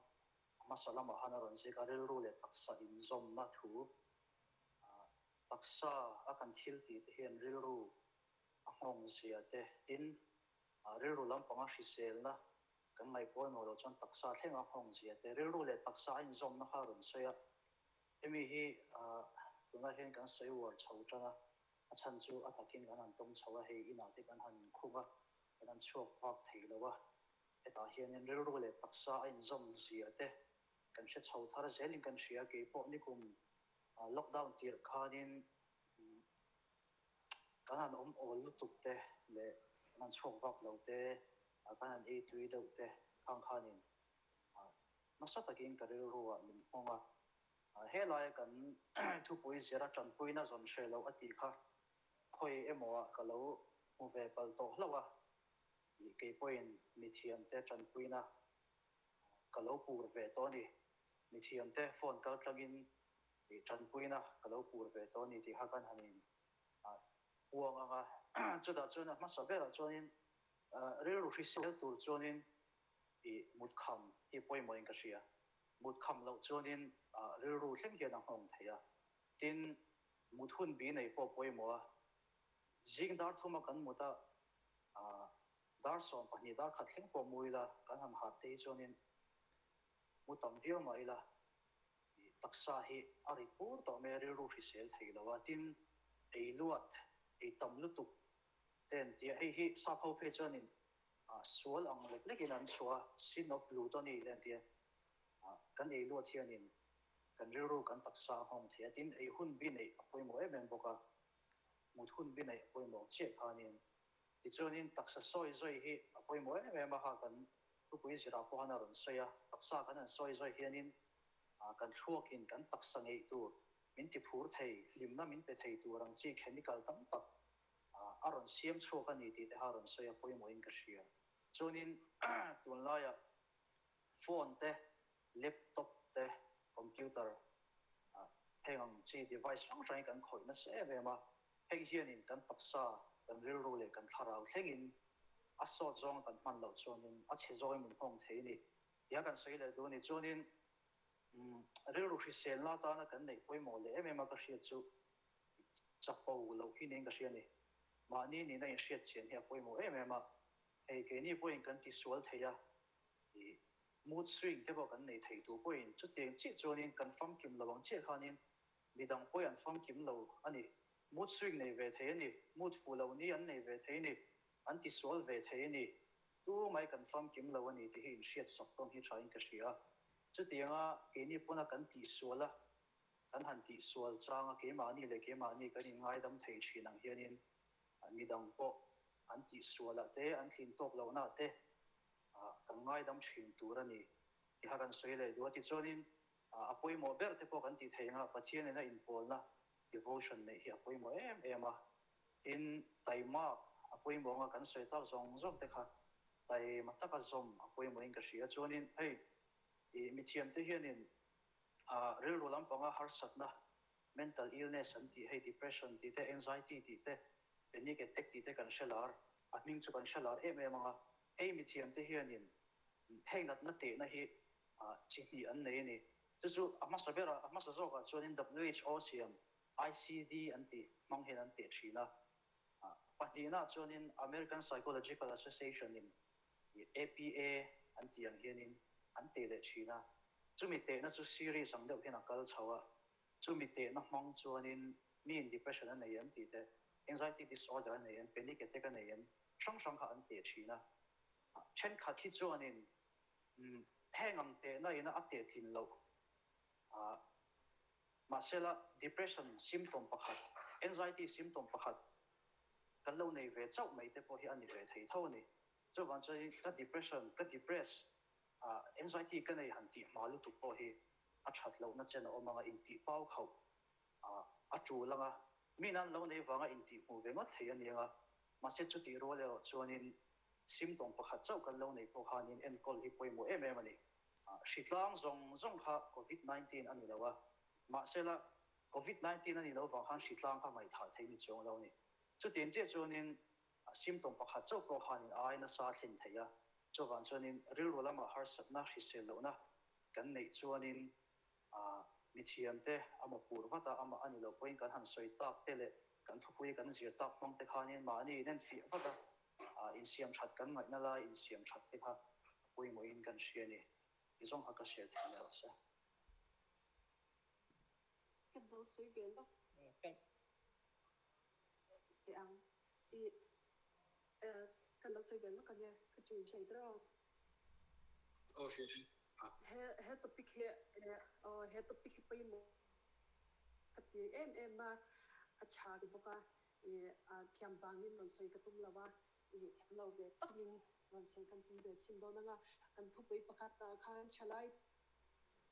a hmasa lamah khan a rawn zik a, rilru leh taksa inzawmna thu taksa a kan thil tih te hian rilru a nghawng zia te tin rilru lampanga hriselna kan ngaih pawimawh loh chuan taksa thlenga nghawng zia te rilru leh taksa a inzawmna kha a rawn sawi a, hemi hi tunah hian kan sawi uar chho tan a. A chhan chu a takin kan han tawng chho a, hei inah te kan han inkhung a, kan han chhuak vak thei lo a. Hetah hianin rilru leh taksa a inzawm zia te kan hre chho thar zelin kan hria. Kei pawh nikum lockdown tirh khanin kan han awm awl lutuk te leh kan han chhuak vak lo te, kan han ei tui deuh te khang khanin nasa takin ka rilruah min nghawng a. Helaia kan thupui zira tanpuina zawn hre loh a tih kha khawi emaw ah ka lo hmu ve palh tawh hlauh a, ih kei pawhin mithiamte tanpuina ka lo pur ve tawh a ni. Mithiamte phone kal tlangin ih tanpuina ka lo pur ve tawh a ni tih kha kan han in puang ang a. Chutah chuan a hmasa berah chuanin rilru hrisel tur chuanin ih mutkham hi pawimawhin ka hria. Mut kham loh chuanin rilru thleng hian a nghawng thei a, tin mut hun bi nei pawh pawimawh a, zing dar thuma kan mut a, dar 12 dar khat thleng pawh mu ila kan han harh te hi chuanin mu tam viau mah ila taksa hi a ri pur tawh mai a, rilru hrisel thei lo a, tin ei luat, ei tam lutuk te an ti a, hei hi sap ho phei chuanin sual ang lek lekin an chhuah a, sin of gluttony te an ti a, kan ei luat hianin kan rilru kan taksa a nghawng thei a, tin ei hun bi neih a pawimawh em em bawk a, mut hun bi neih a pawimawh chiah khanin tichuanin taksa sawi zawi hi a pawimawh em em a, kha kan thupui zirah pawh khan a rawn sawi a, taksa kan han sawi zawi hianin kan thluakin kan taksa ngeih tur min ti phur thei, hlimna min pe thei tur ang chi chemical tam tak a rawn siam chhuak a ni tih te kha a rawn sawi a pawimawhin ka hria. Chuanin tunlaiah phone te, laptop te, computer heng ang chi device hrang hrangin kan khawih nasa em em a, heng hianin kan taksa, kan rilru leh kan thlarau thlengin a sawt zawnga kan hman loh chuanin a chhe zawngin min nghawng thei a ni tia kan sawi leh duh a ni. Chuanin rilru hriselna atana kan neih pawimawh leh em em a ka hriat chu chapo loh hi niin ka hria a ni. Mahni nihna inhriat chian hi a pawimawh em em a, hei keini pawhin kan tisual thei a, ih mood swing te pawh kan nei thei tur pawhin chutiang chiah chuanin kan famkim lo ang chiah khanin midang pawhin an famkim lo a ni. Mood swing nei ve thei a ni, mood fuh lo ni an nei ve thei a ni, an tisual ve thei a ni. Tu mai kan famkim lo a ni tih hi inhriat sak tawn hi thain ka hria a. Chutianga keini pawna kan tihsual a, Kan han tihsual changa keimahni leh keimahni kan inngaidam thei thin ang hianin midang pawh an tihsualah te, an tlin tawk lohnaah te kan ngaidam thin tur a ni tih kha kan sawi leh duh a. Tichuanin a pawimawh ber te pawh kan tih theih anga Pathianin a inpawlna devotion neih hi a pawimawh em em a. Tin, taimak a pawimawh anga kan sawi tak zawng zawng te kha taima taka zawm a pawimawhin ka hria. Chuanin hei mithiamte hianin Rilru lampanga harsatna, mental illness an tih hei depression tih te, anxiety tih te, panic attack tih te kan hre lar, a hming chu kan hre lar em em ang a. Hei mithiamte hianin Heng natna tehna hi chi hnih an nei a ni. Chu chu a hmasa berah, a hmasa zawkah chuanin WHO siam ICD an tih hmang hian an teh thin a. Pahnihnaah chuanin American Psychological Association-in APA an tih ang hianin an teh leh thin a. Chumi tehna chu series ang deuh hian a kal chho a. Chumi tehna hmang chuanin miin depression a nei em tih te, anxiety disorder a nei em, panic attack a nei em, hrang hrang kha an teh thin a. Thenkhat hi chuanin heng ang tehna ina a teh tlin loh mahsela depression symptom pakhat, anxiety symptom pakhat kan lo nei ve chauh mai te pawh hi a ni ve thei tho a ni. Chuvang chuanin ka depression, ka depress, anxiety ka nei han tih hma lutuk pawh hi a that lohna chen a awm ang a, intih pau khauh a tul ang a, mi nan lo nei vanga intih hmuh ve ngawt thei a ni ang a, mahse chutih rual erawh chuanin symptom pakhat chauh kan lo nei pawh khanin enkawl hi pawimawh em em a ni. Hritlang zawng zawng kha Covid 19 a ni lo a, mahsela Covid 19 a ni lo vang khan hritlang kha ngaihthah thei ni chuang lo a ni. Chutiang chiah chuanin symptom pakhat chauh pawh khanin a ai nasa thlen thei a, chuvang chuanin rilru lamah harsatna hrisel lohna kan neih chuanin mithiamte ama pur vat a, amah a ni lo pawhin kan han sawi tak te leh kan thupui kan zir tak hmang te khanin mahni in enfiah vat a, insiam that kan ngaihna lai insiam that te kha a pawimawhin kan hria a ni. Ti zawng kha ka share thei leh rawh se. Ka lo sawi ve lawk teh ang. I ka lo sawi ve lawk ania, ka tui thei der aw. Aw hria e. He he topic hi aw he topic hi pawimawh ka ti em em a, a tha ti bawk a, ih thiam vangin rawn sawi ka tum lo a, ih thiam lo ve takin rawn sawi kan tum ve chhin dawn ang a, kan thupui pakhat ah khan thalai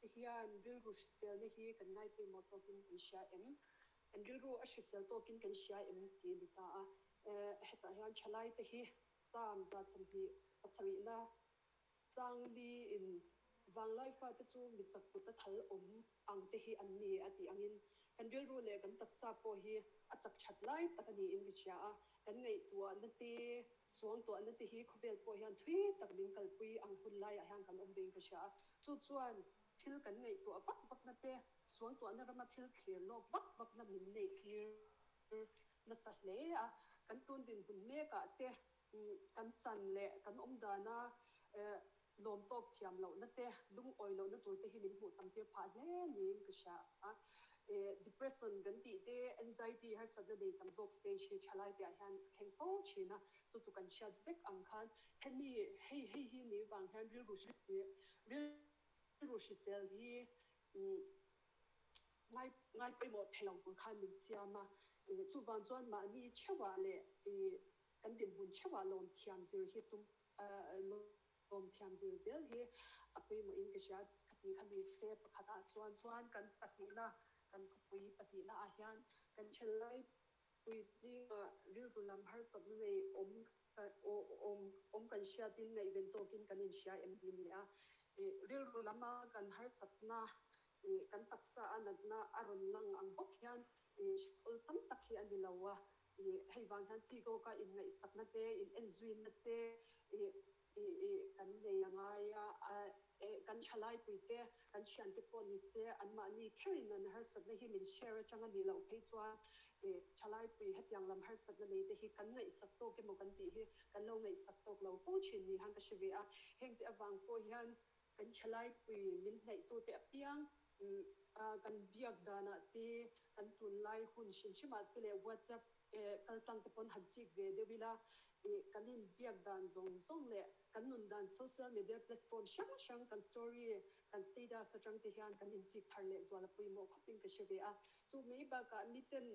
te hian rilru hriselna hi kan ngai pawimawh tawkin kan hria em? Kan rilru a hrisel tawkin kan hria em tih a ni ta a, hetah hian thalai te hi Psalm 27 na Changli in vanglai fate chu mi chak kut a thal awm ang te hi an ni a tih angin kan rilru leh kan taksa pawh hi a chak that lai tak a niin ka hria a, kan ngaihtuahna te, suangtuahna te hi khawvel pawh hian thui tak min kalpui ang hun laiah hian kan awm vein ka hria a, chu chuan thil kan ngaihtuah vak vakna te, suangtuahna rama thil thlir lawk vak vakna min neih tir nasa hle a, kan tun dinhmun mekah te Kan chan leh kan awm dana lawm tawk thiam lohna te, lungawi lohna tur te hi min hmuh tam tir phah hle niin ka hria a. Depression kan tih te, anxiety harsatna nei tam zawk stage hi thalai te ah hian a thleng fo thin a, chu chu kan hriat vek ang khan hemi hei hei hi ni vang hian rilru hrisel rilru hrisel hi ngai ngai pawimawh thei lo tur khan min siam a. Chuvang chuan mahni theuhah leh Kan dinhmun theuhah lawm thiam zir hi tum lawm thiam zir zel hi a pawimawhin ka hria. Ka tih kha ni se pakhatah chuan chuan kan pahnihna kan khawpui pahnihna ah hian kan thelai pui zingah rilru lam harsatna nei awm awm awm kan hriatin ngaihven tawkin kan inhria em tih a ni a. Rilru lama kan harsatna kan taksa a natna a rawn lang ang bawk hian awlsam tak hi a ni lo a. Ih, hei vang hian chi tawka inngaihsakna te, in enzuina te ih ih ih kan nei a ngai a, eh kan thalaipui te, kan thiante pawh ni se anmahni kherin an harsatna hi min share atang a nih loh phei chuan ih thalaipui hetiang lam harsatna nei te hi kan ngaihsak tawk emaw kan tih hi kan lo ngaihsak tawk lo fo thin ni han ka hre ve a. Hengte avang pawh hian kan thalaipui min hnaihtute apiang kan biak danah te, kan tunlai hun hrim hrimah te leh WhatsApp kaltlang te pawn han chik ve deuh ila, kan inbiak dan zawng zawng leh kan nun dan social media platform hrang hrang kan story, kan status atang te hian kan inchik thar leh zual a pawimawh khawpin ka hre ve a. Chu mai bakah miten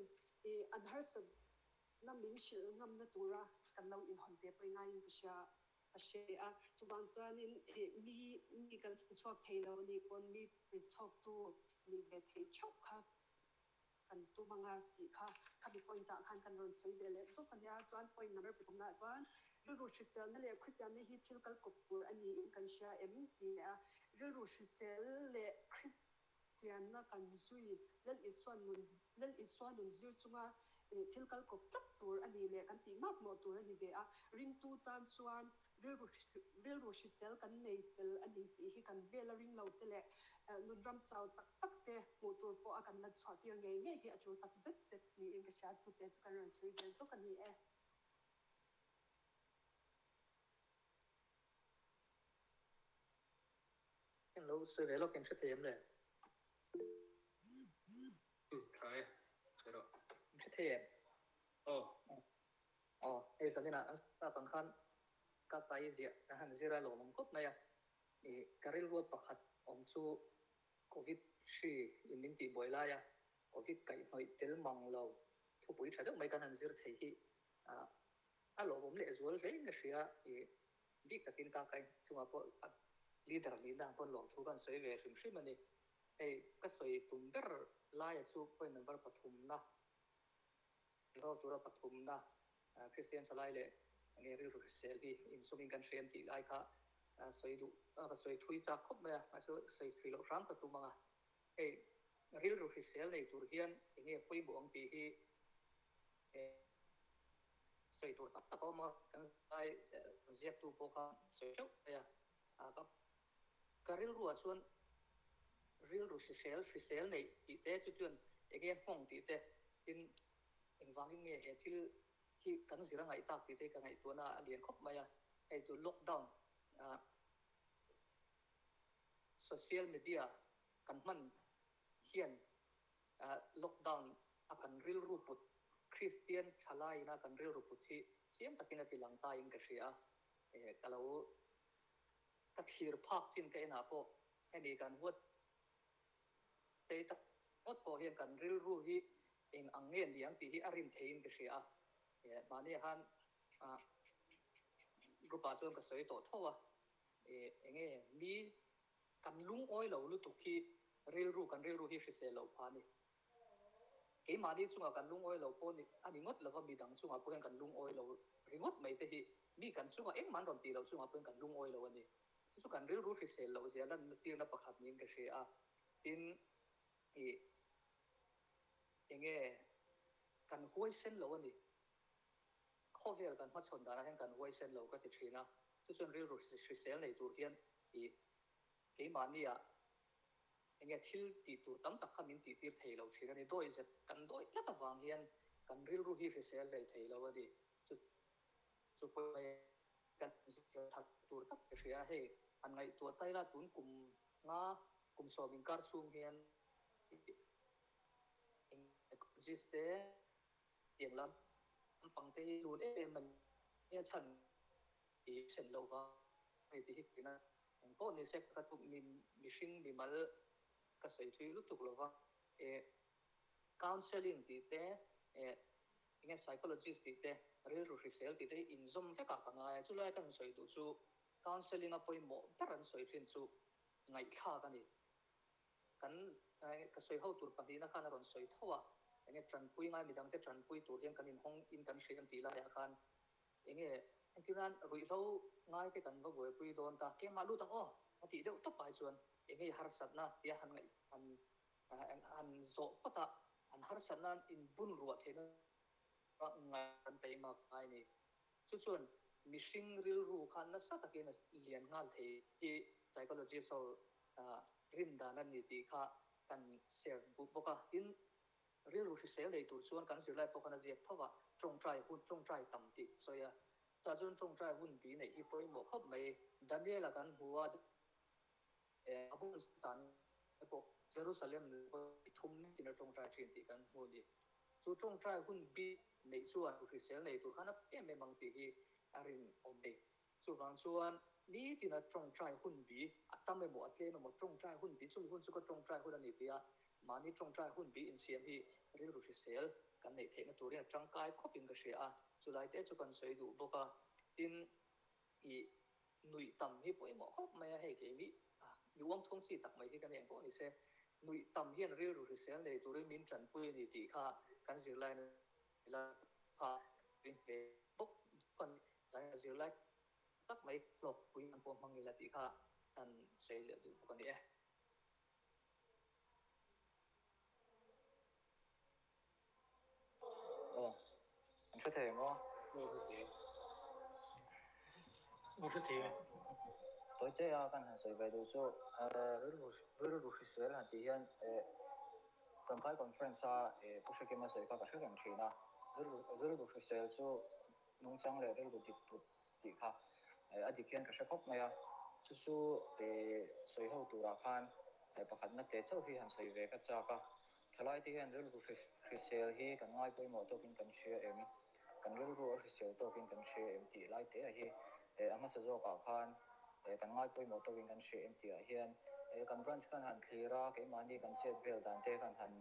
an harsatna min hrilh ngamna tura kan lo inhawn ve pawh ngaiin ka hria. A hre a, chuvang chuanin mi mi kan chhuak thei lo a nih pawn mi chhawktu nih ve theih theuh kha kan tum ang a tih kha khami point ah khan kan rawn sawi ve leh zawk a nia. Chuan point number pathumna ah chuan rilru hriselna leh Kristianna hi thil kal kawp tur a niin kan hria em tih leh a, rilru hrisel leh Kristianna kan zui Lal Isua nun Lal Isua nun zir chunga thil kal kawp tlat tur a ni leh kan tih mak mawh tur a ni ve a. Ringtu tan chuan Rilru rilru hrisel kan nei tel a ni tih hi kan vela ring lo te leh nun ram chau tak tak te hmuh tur pawh a kan lan chhuah tir ngei ngei hi a tul tak zet zet niin ka hria. Chute chu kan rawn sawi ve zawk a ni e. Englo sawi ve lawk in hre thei em le? Umm tha e, sawi rawh. In hre thei em? Aw. Aw, hei zaninah an staff ang khan ka tai ziah kan han zir a lawmawm khawp mai a. Ih, ka rilruat pakhat awm chu Covid hri in min tih buai lai a, Covid kaihhnawih tel mang lo thupui tha deuh mai kan han zir thei hi a lawmawm lehzual hle in ka hria. Ih, bik takin ka kai chungah pawh a leader nihna ang pawn lawmthu kan sawi ve hrim hrim a ni. Hei, ka sawi tum ber laia chu point number pathumna Ro tura pathumna Kristian Thalai leh nge rilru hrisel hi insumin kan hriam tih lai kha sawi duh ka sawi thui chak khawp mai a, mahse sawi thui loh hram ka tum ang a. Hei rilru hrisel nei tur hian enge pawimawh ang tih hi sawi tur tak tak a awm a, kan zai ziaktu pawh kha sawi theuh mai a. Ka rilruah chuan rilru hrisel hrisel neih tih te chu chuan enge nghawng tih te tin engvangin nge he thil hi kan zir a ngaih tak tih te ka ngaihtuahna a lian khawp mai a. Hei chu lockdown ah social media kan hman hian lockdown a kan rilru put Kristian thalaiin a kan rilru put hi chiang takin a ti lang ta in ka hria a, ka lo Ka thlir phak chin ka enah pawh hemi kan huat tei tak ngawt pawh hian kan rilru hi eng ang nge ni ang tih hi a rin theiin ka hria a. Mahni ah khan group ah chuan ka sawi tawh tho a, enge mi kan lungawi lo lutuk hi rilru kan rilru hi hrisel loh phah a ni. Keimahni chungah kan lungawi lo pawh a ni ngawt lova, midang chungah pawh hian kan lungawi lo ringawt mai te hi mi kan chungah engmah an rawn tih loh chungah pawh hian kan lungawi lo a ni. Chu chu kan rilru hrisel loh zia lan tirna pakhat niin ka hria a. Tin, ih, enge kan huaisen lo a ni. Khawvel kan hmachhawn danah hian kan huaisen lo ka ti thin a. Chu chuan rilru hrisel nei tur hian ih, keimahnia Enge thil tih tur tam tak kha min tih tir thei lo thin a ni. Dawi zet kan dawi tlat avang hian kan rilru hi hrisel hlei thei lo a ni. Chu chu pawh kan zir that tur tak ka hria a, hei han ngaihtuah ta ila tun kum nga kum sawm inkar chhung hian eng ecologist te tiang lam pang te hi lun em em a ni a chhan tih sen loh vang a ni tih hi ka rin a. Eng pawh ni se ka tuk mi mihring mimal ka sawi thui lutuk lo va, eh counselling tih te eh enge psychologist tih te rilru hrisel tih te hi inzawm vekah ka ngai a, chulai ka han sawi duh chu counselling a pawimawh ber an sawi thin chu ngaihthlak a ni. Kan ka sawi ho tur pahnihna khan a rawn sawi tho a, enge tanpui ngai midangte tanpui tur hian kan inhawng in kan hria an tih laiah khan Enge engtinan ruihhlo ngai te kan va buaipui dawn ta, keimah lut ang aw a tih deuh tawp ai chuan enge harsatna tia han ngaih han han zawh phawt a, an harsatna in bun ruah theihna ngai kan taima ngai a ni. Chu chuan mihring rilru khan nasa takin a lian nghal thei hi psychologist ho rin dan a ni tih kha kan share bawk a. Tin, Rilru hrisel nei tur chuan kan zirlai pawh khan a ziak tho a, tawngtai hun, tawngtai tam tih a sawi a. Chutah chuan tawngtai hun bi neih hi pawimawh khawp mai. Daniel-a kan hmu a, a bul tan te pawh Jerusalem leh thum nitin a tawngtai thin tih kan hmu a ni. Chu tawngtai hun bi neih chuan hrisel nei tur khan a em em ang tih hi a rinawm a ni. Chuvang chuan nitina tawngtai hun bi a tam emaw a tlem emaw tawngtai hun bi chumi hun chu ka tawngtai hun a ni tia mahni tawngtai hun bi insiam hi rilru hrisel kan neih theihna turin a tangkai khawpin ka hria a, chulai te chu kan sawi duh bawk a. Tin, ih nuih tam hi pawimawh khawp mai a, hei keini mi uang thung chi tak mai hi ka ni ang pawh ni se, nuih tam hian rilru hrisel nei turin min tanpui a ni tih kha kan zirlai la kha rin ve bawk a ni. Tlai zirlai tak mai hlawk pui an pawh hmang ila tih kha kan sawi leh duh bawk a ni e. Aw, an hre thei ang aw. Aw, hre thei e. Aw hre thei e. Tawite a kan han sawi ve duh chu rilru rilru hrisel han tih hian Champhai Conference a Pu Hrekima sawi kha ka hre reng thin a, rilru rilru hrisel chu nungchang leh rilru dik put tih kha a dik hian ka hre khawp mai a, chu chu sawi ho turah khan pakhatna te chauh hi han sawi ve ka chak a, Thalaite hian rilru hrisel hi kan ngai pawimawh tawkin kan hria em? Kan rilru a hrisel tawkin kan hria em tih lai te hi a hmasa zawkah khan kan ngai pawimawh tawkin kan hria em tihah hian kan branch khan han thlir a, keimahni kan chet vel dan te khan han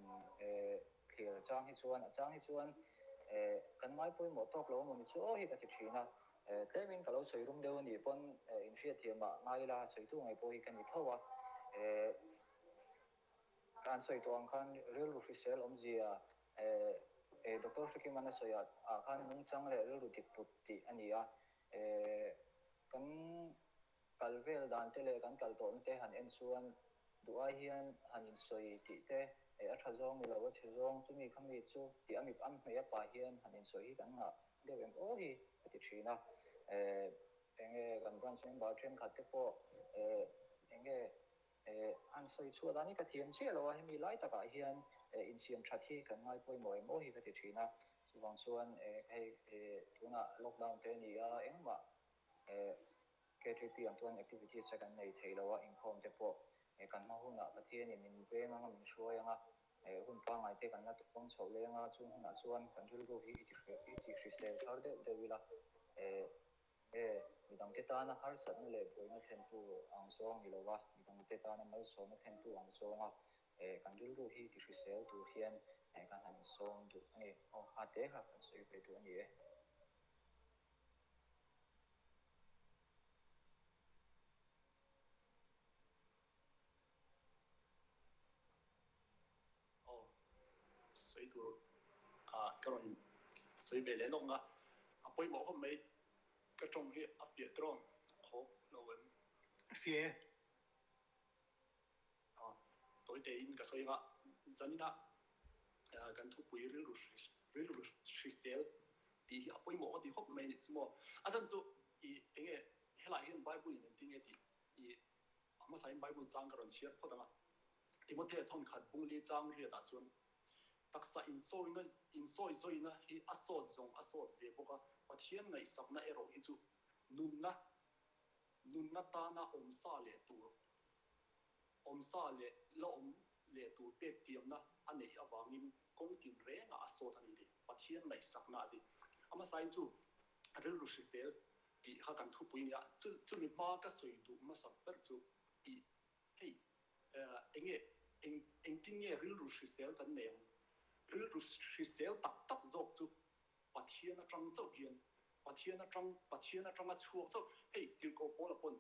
thlir chang hi chuan a chang hi chuan kan ngai pawimawh tawk lo amawni chu aw hi ka ti thin a. Tlemin ka lo sawi rum deuh anih pawn inhriatthiamah ngai ila sawitu ngei pawh hi ka ni tho a. Ka han sawi tawh ang khan rilru hrisel awmzia eh Doctor Hrekimana sawi ah ah khan nungchang leh rilru dik put tih a ni a. Eh kan kal vel dan te leh kan kal tawhna te han en chuan duh ai hian han insawi tih te eh a tha zawng ni lo a chhe zawng chumi kha mi chu tih a mip am hmei a pa hian han insawi hi kan ngah deuh em aw hi ka ti thin a. Eh enge kan branch member thenkhat te pawh eh enge Han sawi chhuah dan hi ka thiam chiah lo a, hemi lai takah hian insiam that hi kan ngai pawimawh em aw hi ka ti thin a, chuvang chuan hei tunah lockdown te a ni a, engmah KTP ang chuan activities te kan nei thei lo a, inkhawm te pawh kan hma hunah Pathianin min veng anga min hruai anga hun pangngai te kan la tawng chhoh leng a, chung hunah chuan kan rilru hi i ti hrisel thar deuh deuh ila. Nge, midangte tana harsatna leh buaina thlentu ang zawng ni lova, midangte tana malsawmna thlentu ang zawnga kan rilru hi ti hrisel tur hian kan han sawm duh a ni. Aw, ha te kha kan sawi ve duh a ni e. Aw, sawi tur ah ka rawn sawi ve leh lawk nga, a pawimawh khawp mai, ka tawng hi a fiah tawng khawp lo em? A fiah e. Aw, tawi tein ka sawi anga, zanin ah kan thupui rilru rilru hrisel tih hi a pawimawh ka ti khawp mai a nih chu maw. A chhan chu i enge helaiah hian Bible in engtin nge tih i a hmasain Bible chang ka rawn chhiar phawt ang a. Timothea thawnkhat bungli chang riatah chuan taksa insawina insawi zawina hi a sawt zawng a sawt ve bawk a, Pathian ngaihsakna erawh hi chu nunna nunna tana awmsa leh tur awmsa leh la awm leh tur pek tiamna a neih avangin kawng tin rengah a sawt a ni tih Pathian ngaihsakna a ti. A hmasain chu rilru hrisel tih kha kan thupui nia, chu chumi hma ka sawi duh hmasak ber chu i Hei, enge, eng, engtin nge rilru hrisel kan nei ang? Rilru hrisel tak tak zawk chu Pathian atang chauh hian, Pathian atang, Pathian atanga chhuak chauh, hei, Tirhkoh Paula pawn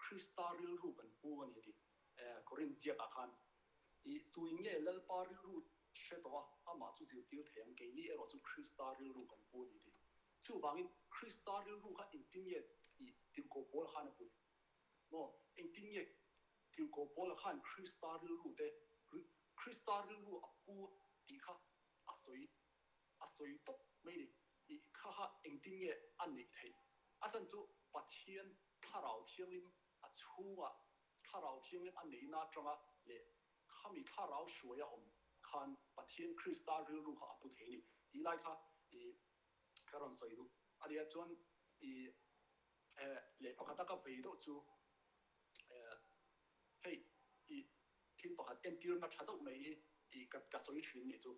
Krista rilru kan pu a ni a ti, Korinth ziakah khan, I tuin nge Lalpa rilru hre tawh a, amah chu zirtir thei ang, keini erawh chu Krista rilru kan pu a ni a ti. Chuvangin, Krista rilru kha engtin nge i Tirhkoh Paula khan a put? Maw, engtin nge Tirhkoh Paula khan Krista rilru te, Krista rilru a pu tih kha a sawi, a sawi tawp mai ni. Ih kha kha engtin nge a neih theih? A chhan chu Pathian Thlarau Thianghlim a chhungah Thlarau Thianghlim a neihna atanga leh khami Thlarau hruai a awm khan Pathian Krista rilru kha a pu thei a ni tih lai kha ih ka rawn sawi duh a nia. Chuan ih Leh pakhata ka vei deuh chu hei i thil pakhat entirna tha deuh mai hi i ka sawi thin nih chu.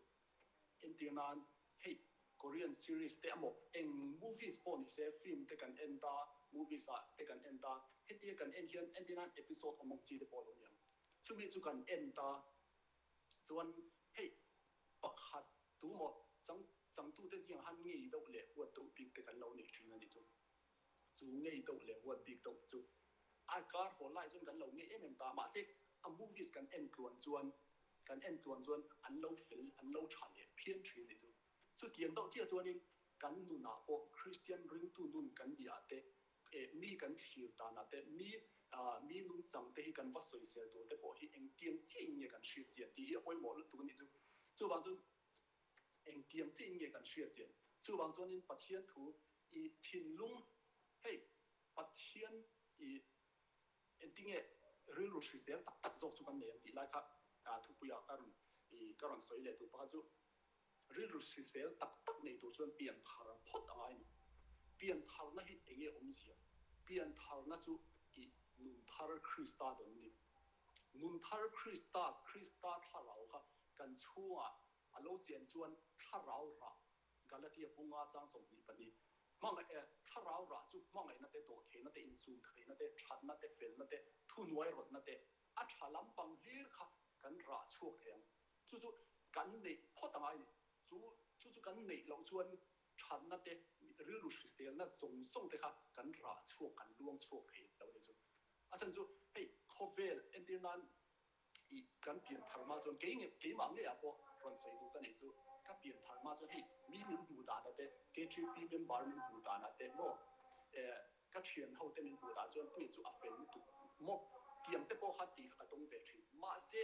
Entir nan hei Korean series te emaw eng movies pawh ni se film te kan en ta movies ah te kan en ta hetia kan en hian entir nan episode awm ang chi te pawh a lo ni ang. Chumi chu kan en ta chuan hei pakhat tumaw chang changtute zingah khan ngei deuh leh huat deuh bik te kan lo nei thin a nih chu. Chu ngei deuh leh huat bik deuh te chu a kar haw lai chuan kan lo ngei em em ta. Mahse, a movies kan en tluan chuan kan en tluan chuan an lo fel, an lo tha leh phian thin nih chu. Chutiang deuh chiah chuanin kan nunah pawh Kristian ringtu nun kan nih ah te, eh mi kan thlir danah te, mi ah mi nungchang te hi kan va sawisel tur te pawh hi engtiang chiahin nge kan hriat chian tih hi a pawimawh lutuk a nih chu. Chuvang chuan Engtiang chiah in nge kan hriat chian? Chuvang chuanin Pathian thu i thinlung Hei Pathian i engtinge rilru hrisel tak tak zawk chu kan nei ang tih lai kha thupuiah ka rawn i ka rawn sawi leh duh pakhat chu rilru hrisel tak tak nei tur chuan pian thar phawt a ngai a ni. Pian tharna hi enge awmzia? Pian tharna chu i nun thar Krista dawn a ni. Nun thar Krista, Krista thlarau kha kan chhungah a lo chen chuan thlarau rah Galatia bunga chang 22, Hmangaih e, thlarau rah chu hmangaihna te, dawhtheihna te, insumtheihna te, thatna te, felna te, thuhnuai rawtna te, a tha lampang hlir kha kan rah chhuak thei ang. Chu chu kan neih phawt a ngai a ni. Chu chu chu kan neih loh chuan thatna te, rilru hriselna zawng zawng te kha kan rah chhuak, kan luang chhuak thei lo a ni chu. A chhan chu hei khawvel entir nan I kan pian thar hma chuan kei nge keimah ngeiah pawh rawn sawi duh ka neih chu ka pian thar hma chuan hei mi min hmuh danah te KTP member min hmuh danah te maw eh ka thian ho te min hmuh dan chuan puia chu a fel lutuk maw tiang te pawh kha tih kha ka dawng ve thin mahse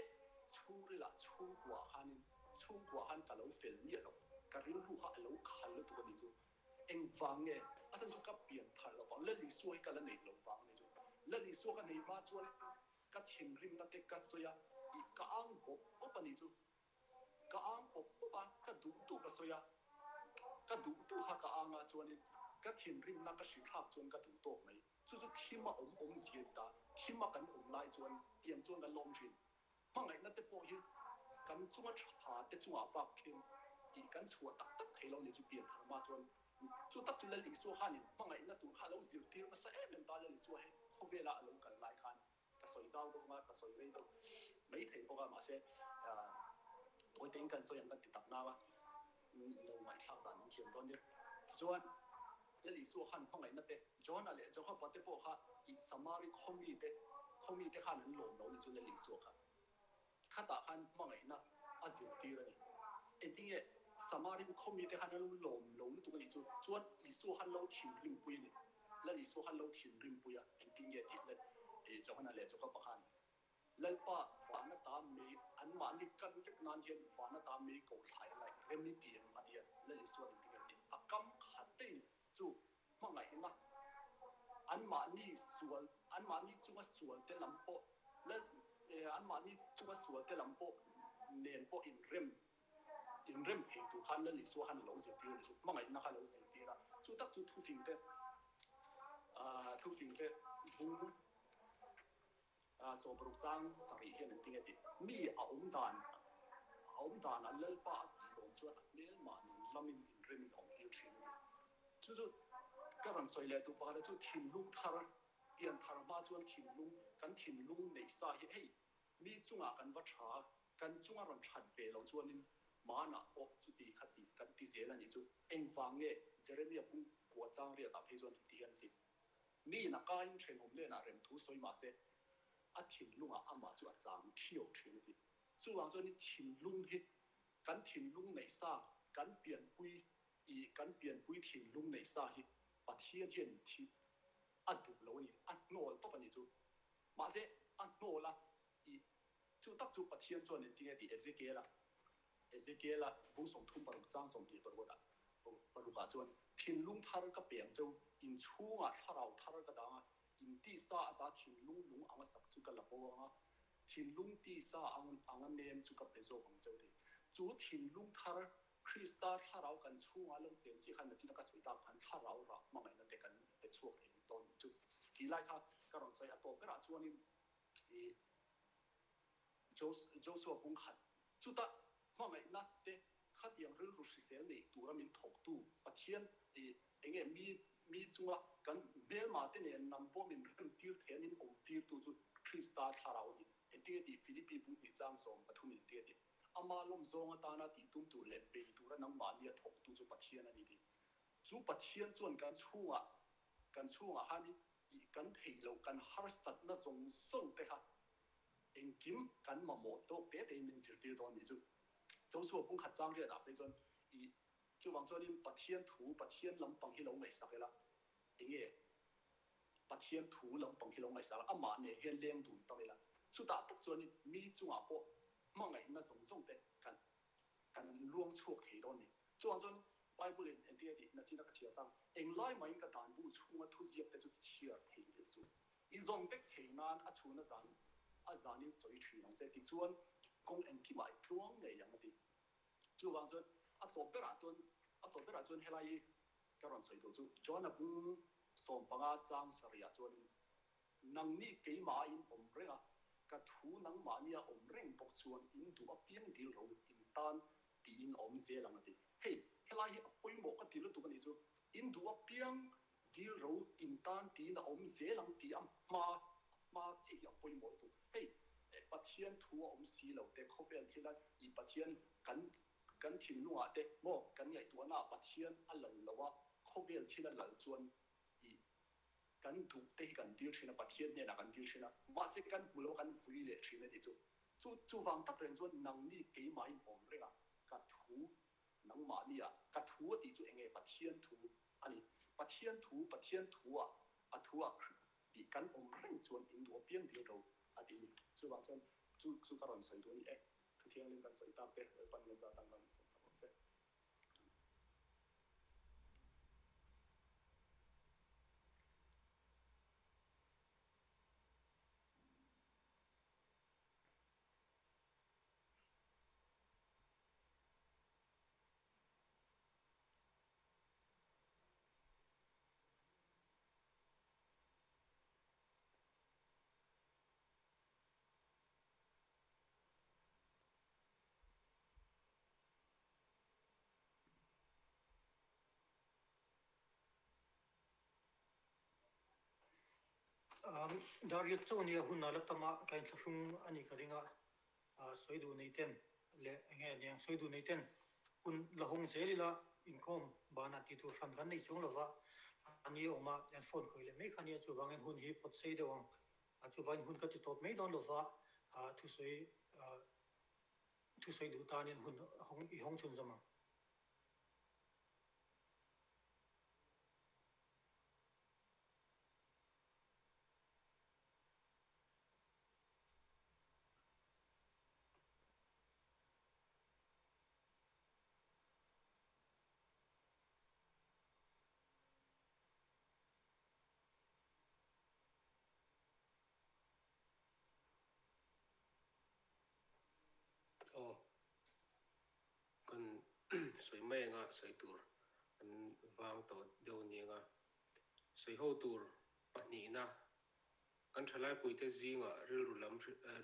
chhungrilah chhungkuaah khanin chhungkuaah khan ka lo fel miah lo ka rilru kha a lo khal lutuk a nih chu engvang nge a chhan chu ka pian thar loh vang Lal Isua hi ka la neih loh vang a nih chu Lal Isua ka neih hma chuan Ka thinrimna te ka sawi a, i ka ang bawp bawp a nih chu. Ka ang pawp pawp a, ka duh duh ka sawi a, ka duh duh kha ka ang a, chuanin ka thinrimna ka hrithlak chuan ka duh tawk mai. Chu chu thim a awm awm zia ta, thim a kan awm lai chuan tiang chuan kan lawm thin. Hmangaihna te pawh hi kan chunga tha te chungah bak khin i kan chhuah tak tak thei lo ni chu pianthar hma chuan Chu tak chu Lal Isua khanin hmangaihna tur kha a lo zirtir nasa em em ta. Lal Isua hi khawvela a lo kal lai khan ka sawi zau deuh a, ka sawi rei deuh mai thei bawk a, mahse tawi tein kan sawi ang kan ti tak nau a, lo ngaihthlak dan an thiam dawn nia. Tichuan Lal Isua khan hmangaihna te, Johana leh Jakoba te pawh kha i Samari khawmi te, khawmi te khan an lawm lo ni chu Lal Isua kha. Khatah khan hmangaihna a zirtir a ni. Engtinge Samarin khawmite khan an lo lawm lo lutuk a nih chu? Chuan Isua khan lo thinrimpui a ni. Lal Isua khan lo thinrimpui a, engtinge tih leh Johana leh Jakoba khan Lalpa vana ta mei anmahni kan vek nan hian vana ta mei ko thlai a laih rem i ti em a ti a. Lal Isua'n engtinge tih a kam khat te chu hmangaihna anmahni sual anmahni chunga sual te lam pawh lal anmahni chunga sual te lam pawh nen pawh inrem inrem thei tur khan Lal Isua khan a lo zirtir a ni chu hmangaihna kha a lo zirtir a chu tak chu thufing te thufing te bung 60 chang sarih hian an ti nge tih mi a awm dan a awm danah Lalpa a tih lawm chuan a hmelmah nen lamin inremin a awm tir thin a ti. Chu chu ka rawn sawi leh duh pakhat a chu thinlung thar pian thar hma chuan thinlung kan thinlung neih sa hi hei mi chungah kan va tha a, kan chunga rawn that ve loh chuanin hmanah pawh chuti kha ti kan ti zel a nih chu. Engvang nge Jeremia pung kua chang riatah phei chuan ti hian a ti. Mi in a kaiin thenawm hnenah rem thu sawi mah se, a thinlungah amah chu a chang khiau thin a ti. Chuvang chuan i thinlung hi kan thinlung neih sa, kan pianpui i kan pianpui thinlung neih sa hi Pathian hian thi a duh lo a ni, a hnawl tawp a ni chu. Mahse, a hnawl a i chu tak chu Pathian chuan engtinge tih Ezekiel-a Ezekiel-a bung 36 chang 26 ah parukah chuan, Thinlung thar ka peng cheu, inchhungah thlarau thar ka dang a, in tisa ata thinlung lung anga sak chu ka la bo ang a, thinlung tisa anga nem chu ka pe zawk ang cheu tih. Chu thinlung thar, Krista thlarau kan chhungah lo chen chi khan nachina ka sawi tak khan thlarau rah hmangaihna te kan pe chhuak thei dawn nih chu. Tih lai kha ka rawn sawi a tawp berah chuanin i Joshua bung khat chutah hmangaihna te khatiang rilru hrisel neih tura min thawktu Pathian i enge mi mi chunga kan hmelma te nen nam pawh min rem tir thei a min awm tirtu chu Krista thlarau a ni. Engtinge tih Philippi bung hnih chang 13 engtinge tih ama lawm zawng atana tih tum tur leh bei tura nangmahnia thawktu chu Pathian a ni tih. Chu Pathian chuan kan chhungah kan chhungah khan i kan theih loh kan harsatna zawng zawng te kha Engkim kan mamawh tawk te tein min zirtir dawn nih chu. Joshua bung khat chang riatah phei chuan i chuvang chuanin Pathian thu, Pathian lampang hi lo ngaihsak ila, enge Pathian thu lampang hi lo ngaihsak ila, amah nen hian leng dun tam ila, chutah tak chuanin mi chungah pawh hmangaihna zawng zawng te kan kan luang chhuak thei dawn ni. Chuvang chuan. Bible in engtin a tih nachin a ka chhiar tang, Englai mahin ka dan bu chhunga thuziak te chu chhiar theihnghilh suh. I zawm vek thei nan a chhun a zan a zanin sawi thin ang che tichuan kawng engkimah i tluang ngei ang a ti. Chuvang chuan a tawp berah chuan a tawp berah chuan helai hi ka rawn sawi duh chu John-a bung 15 chang sarihah chuanin Nangni keimah a in awm reng a, ka thu nangmahni a awm reng bawk chuan in duh apiang dil ro in tan tiin a awm zel ang a ti. Hei, helai hi a pawimawh ka ti lutuk a nih chu. In duh apiang dil ro in tan tiin a awm zel ang tih a hma hma chiah hi a pawimawh lutuk. Hei, Pathian thu a awm si lo te, khawvel thila i Pathian kan kan thinlungah te maw kan ngaihtuahnaah Pathian a lal lo a, khawvel thila lal chuan i kan duh te hi kan dil thin a, Pathian hnenah kan dil thin a, mahse kan hmu lo a kan vui leh thin a tih chu. Chu chuvang tak reng chuan nangni keimahin awm reng a, ka thu nangmahni a, ka thu a tih chu enge Pathian thu a ni. Pathian thu, Pathian thu ah, a thu ah tih kan awm reng chuan in duh apiang dil ro a tih ni. Chuvang chuan chu chu ka rawn sawi duh a ni e. Thu thianghlim kan sawi tak te, Lalpan kan zat ang kan sawi sak rawh se. Darius chu nia hun a la tam a, ka inthlahrung a nih ka ring a, sawi duh nei ten leh eng nge aniang sawi duh nei ten hun la hawng zel ila inkhawm banah tih tur hran kan nei chuang lova a ni awm a, an phone khawih leh mai kha nia chuvangin hun hi pawt sei deuh ang chuvangin hun ka ti tawp mai dawn lova thusawi Thusawi duh tanin hun i hawng chhun zawm ang. Aw, kan sawi mai anga sawi tur an vang tawh deuh aniang a, sawi ho tur pahnihna kan thalaipui te zingah rilru lam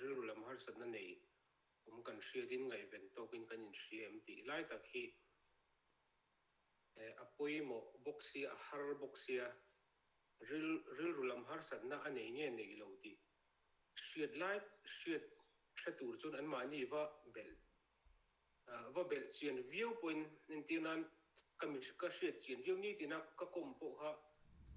rilru lam harsatna nei awm kan hriatin ngaihven tawkin kan inhria em tih lai tak hi a pawimawh bawk sia a har bawk sia rilru lam harsatna a nei nge nei lo tih Hriat lai hriat hre tur chuan anmahni va belh va belh chian viau pawhin entir nan ka mi ka hriat chian viau ni tina ka kawm pawh kha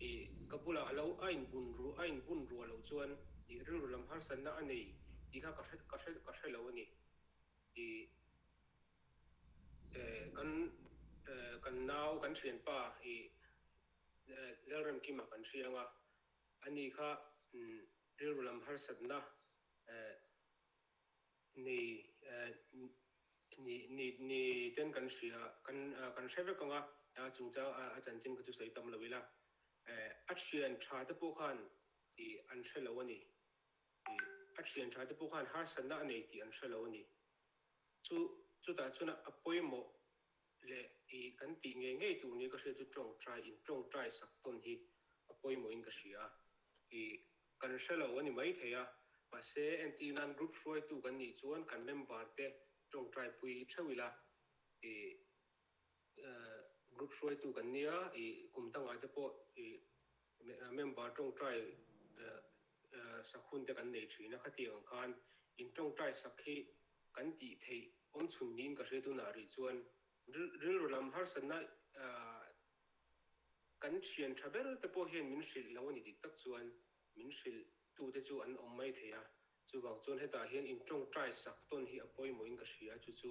ih ka bulah a lo a inbun ru a inbun ruah loh chuan ih rilru lam harsatna a nei tih kha ka hre ka hre ka hre lo a ni. Ih eh kan eh kan nau kan thianpa ih Lalremkima kan hria ang a Ani kha rilru lam harsatna nei ni ni ten kan hria kan kan hre vek ang a, chungchang a chanchin kha chu sawi tam lo ila. A thian tha te pawh khan ih an hre lo a ni. Ih a thian tha te pawh khan harsatna a nei tih an hre lo a ni. Chu chutah chuan a pawimawh leh i kan tih ngei ngei tur nia ka hriat chu tawngtai in tawngtai sak tawn hi a pawimawhin ka hria a, i kan hre lo a ni mai thei a, mahse entir nan group hruaitu kan nih chuan kan member te tawngtai pui theuh ila, i group hruaitu kan nia, i kum dangah te pawh i member tawngtai sak hun te kan nei thin a, khatiang ang khan in tawngtai sak hi kan tih theih awm chhun niin ka hria tunah rih chuan rilru lam harsatna kan thian tha ber te pawh hian min hrilh lo a ni dik tak chuan min hrilh tu te chu an awm mai thei a, chuvang chuan hetah hian in tawngtai sak tawn hi a pawimawhin ka hria chu chu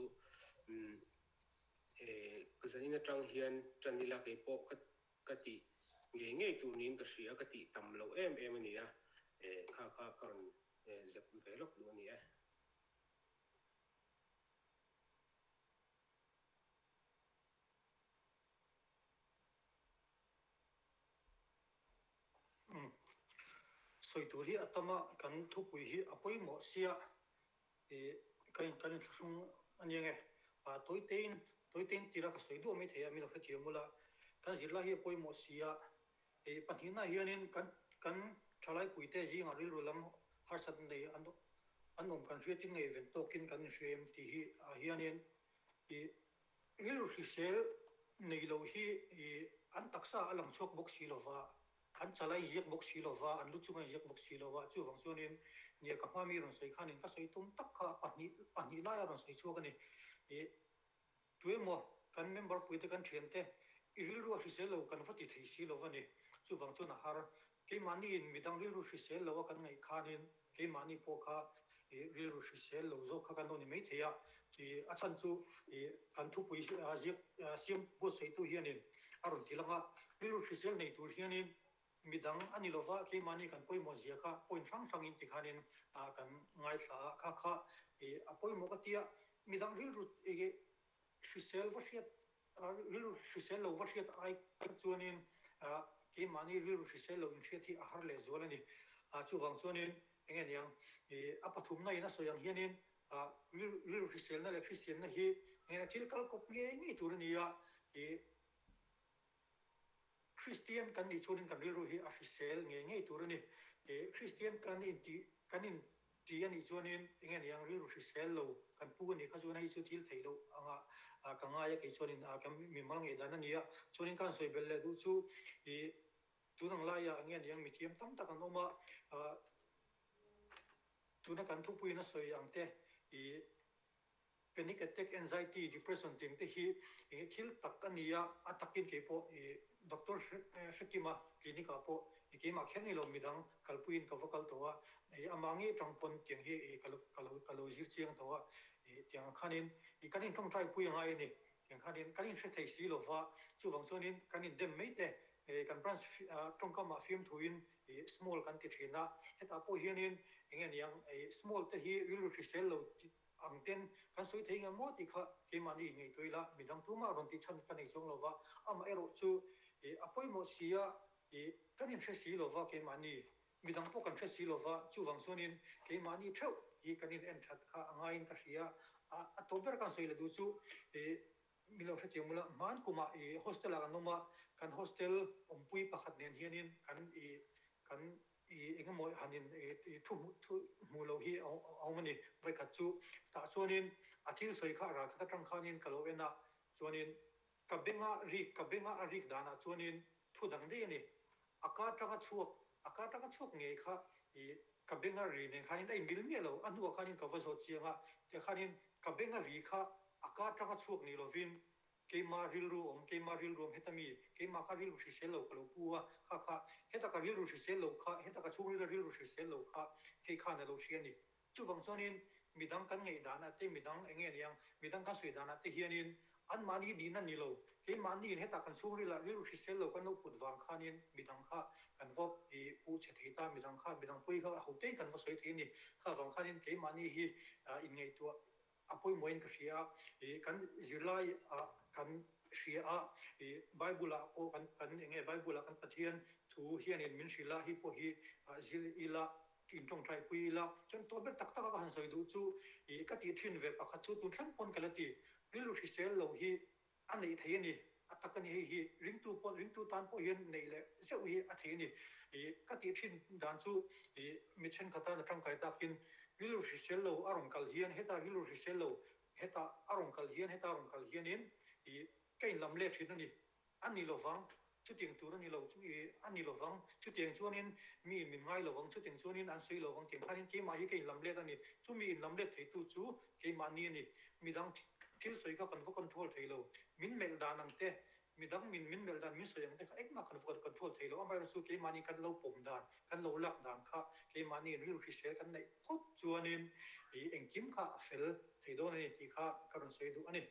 zanin atang hian tan ila kei pawh ka ka tih ngei ngei tur niin ka hria ka tih tam loh em em a ni a, kha kha ka rawn zep ve lawk duh a ni e. Sawi tur hi a tam a, kan thupui hi a pawimawh sia ih kan in kan inthlahrung a nia nge. Ah tawitein tawitein tira ka sawi duah mai thei a, min lo hrethiam ula. Kan zirlai hi a pawimawh sia ih pahnihna hianin kan kan thalaipuite zingah rilru lam harsat nei an an awm kan hriatin ngaihven tawkin kan inhria em tih hi ah hianin ih Rilru hrisel nei lo hi an taksa a lang chhuak bawk si lova, an chala inziak bawk si lova, an lu chunga inziak bawk si lova, chuvang chuanin nia ka hma mi rawn sawi khanin ka sawi tum tak kha pahnih pahnih laia rawn sawi chhuak a ni. Ih tuemaw kan member puite kan thiante i rilru a hrisel lo kan va ti thei si lova ni, chuvang chuan a har. Keimahniin midang rilru hrisel lo a kan ngaih khanin Keimahni pawh kha i rilru hrisel lo zawk kha kan lo ni mai thei a, i a chhan chu i kan thupui ziak siam buatsaihtu hianin a rawn ti lang a, rilru hrisel nei tur hianin midang a ni lova keimahni kan pawimawh zia kha point hrang hrangin tikhanin kan ngaithla a, kha kha i a pawimawh ka tia midang rilru i hrisel va hriat Rilru hrisel lo va hriat ai chuanin keimahni rilru hrisel lo inhriat hi a har leh zual a ni. Chuvang chuanin eng nge niang a pathumna in a sawi ang hianin rilru hriselna leh Kristianna hi eng nge thil kal kawp ngei ngei tur a ni a. Kristian kan nih chuanin kan rilru hi a hrisel ngei ngei tur a ni. Kristian kan intih kan in ti a nih chuanin eng nge niang rilru hrisel lo kan pu a nih kha chuan hei chu thil theih loh anga ka ngai a kei chuanin ka mimal ngaih dan a ni a. Chuanin ka han sawi belh leh duh chu ih tun ang laiah eng nge niang mithiam tam tak an awm a, tuna kan thupuiin a sawi ang te ih Panic attack, anxiety, depression tih te hi eng thil tak a ni a, a takin kei pawh i doctor Hrekima clinic ah pawh i keimah kher ni lo midang kalpuiin ka va kal tawh a, i amah ngei atang pawn tiang hi i ka lo ka lo ka lo zir chiang tawh a, i tiang ang khanin i kan intawngtai pui a ngai a ni, tiang khanin kan inhre thei si lova chuvang chuanin kan indem mai te kan branch tawngkamah fiamthuin i small kan ti thin a, hetah pawh hianin eng nge niang i small te hi rilru hrisel lo Ang ten kan sawi thei ngam maw tih kha keimahni inngaihtuah ila, midang tumah rawn tih chhan ka nei chuang lova, amah erawh chu ih a pawimawh si a, ih kan inhre si lova keimahni, midang pawh kan hre si lova, chuvang chuanin keimahni theuh hi kan in en that kha a ngaiin ka hria a, a tawp ber kan sawi leh duh chu ih min lo hrethiam ula, hman kumah ih hostel ah kan awm a, kan hostel awmpui pakhat nen hianin kan ih kan I eng emaw han in i thu hmuh thu hmuh loh hi a awm a ni. Vawikhat chu tah chuanin a thil sawi kha a ral khat atang khanin ka lo en a, chuanin ka benga rik ka benga a rik danah chuanin thu dang daih a ni. A ka atanga chhuak a ka atanga chhuak ngei kha i ka benga ri nen khanin a inmil miah lo. A hnuah khanin ka va zawt chiang a, tiah khanin ka benga ri kha a ka atanga chhuak ni lovin Keimah rilru awm, keimah rilru awm heta mi, keimah kha rilru hrisel lo ka lo pu a, kha kha, heta ka rilru hrisel lo kha, heta ka chhungrila rilru hrisel lo kha hei khan a lo hria a ni. Chuvang chuanin midang kan ngaih danah te, midang eng nge niang, midang kan sawi danah te hianin anmahni nihna ni lo, keimahniin heta kan chhungrila rilru hrisel lo kan lo put vang khanin midang kha kan va i puh chhe thei ta, midang kha, midang pawhi kha hotein kan va sawi thei a ni. Kha vang khanin keimahni hi inngaihtuah A pawimawhin ka hria a, ih kan zirlai ah kan hria a, ih Bible ah pawh kan kan eng nge Bible ah kan Pathian thu hianin min hrilh a, hei pawh hi zir ila intawngtai pui ila, chuan tawh ber tak tak a ka han sawi duh chu ih ka tih thin ve pakhat chu tun thleng pawn ka la ti, rilru hrisel lo hi A neih thei a ni. A tak a ni hei hi. Ringtu pawh, ringtu tan pawh hian neih leh zeuh hi a thei a ni. Ih, ka tih thin dan chu ih mi thenkhat tan a tangkai takin rilru hrisel lo a rawn kal hian heta rilru hrisel lo hetah a rawn kal hian heta a rawn kal hianin ih ka inlam let thin a ni. A ni lovang. Chutiang tur a ni lo, a ni lovang. Chutiang chuanin mi in min ngai lovang, chutiang chuanin an sawi lovang tih ang khanin keimah hi ka inlam let a ni. Chumi inlam let theitu chu keimahni a ni. Midang thil sawi kha kan va control thei lo. Min melh dan ang te, midang min min melh dan min sawi ang te kha engmah kan va control thei lo. Amaherawhchu keimahni kan lo pawm dan, kan lo lak dan kha keimahni rilru hrisel kan neih phawt chuanin engkim kha a fel thei dawn a ni tih kha ka rawn sawi duh a ni.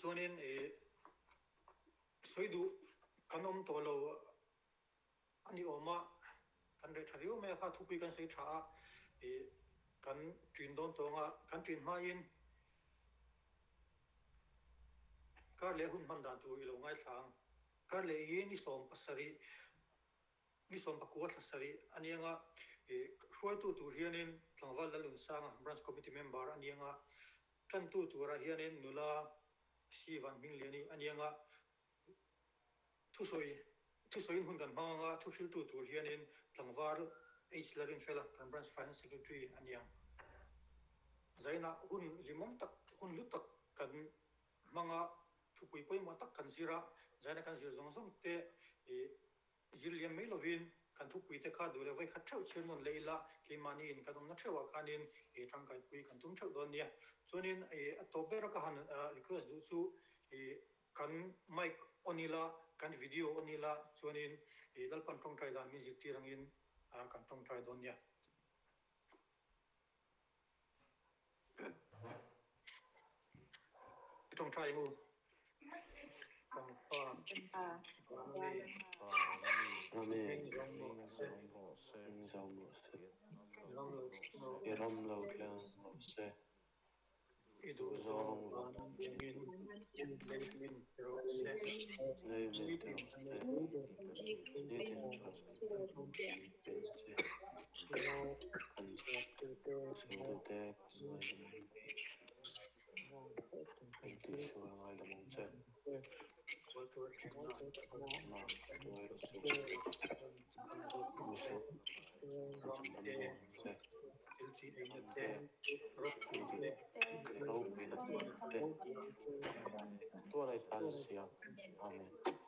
Chuanin ih sawi duh kan awm tawh lo a ni awm a, kan reh tha riau mai a kha thupui kan sawi tha a, ih kan ṭin dawn tawng a, kan ṭin hmain kar leh hun hman dan tur i lo ngaithla ang. Kar leh hi ni 17. Ni 19 thla sarih a ni anga, hruaitu tur hianin Tlangval Lalunsanga, Branch Committee Member a ni anga, tantu turah hianin nula Si Van Hmingliani a ni anga, thusawi thusawiin hun kan hmang anga, thuhriltu tur hianin Tlangval H Larinfela, kan Branch Finance Secretary a ni ang. Zainah hun limawm tak, hun hlu tak kan hmang a, thupui pawimawh tak kan zir a, zaina kan zir zawng zawng te zir liam mai lovin kan thupui te kha duh leh vawi khat theuh chhir nawn leh ila, keimahniin kan awmna theuhah khanin tangkaipui kan tum theuh dawn nia. Chuanin a tawp bera ka han request duh chu kan mic on ila, kan video on ila, chuanin Lalpan tawngtai dan min zirtir angin kan tawngtai dawn nia. Tawngtai mu. Kan Pa I ram lo thleng rawh se. I duh zawng van angin lei min ti rawh se. Lei min ti rawh se. Nitin chaw kan pe se. Kan sualtute kan ngaidam ang. Kan tihsual ngaidam ang che. Nang tuai rawh suh. Misual kan chhandam zawk ang che. Ropuina te tuar ai tan sia. Amen.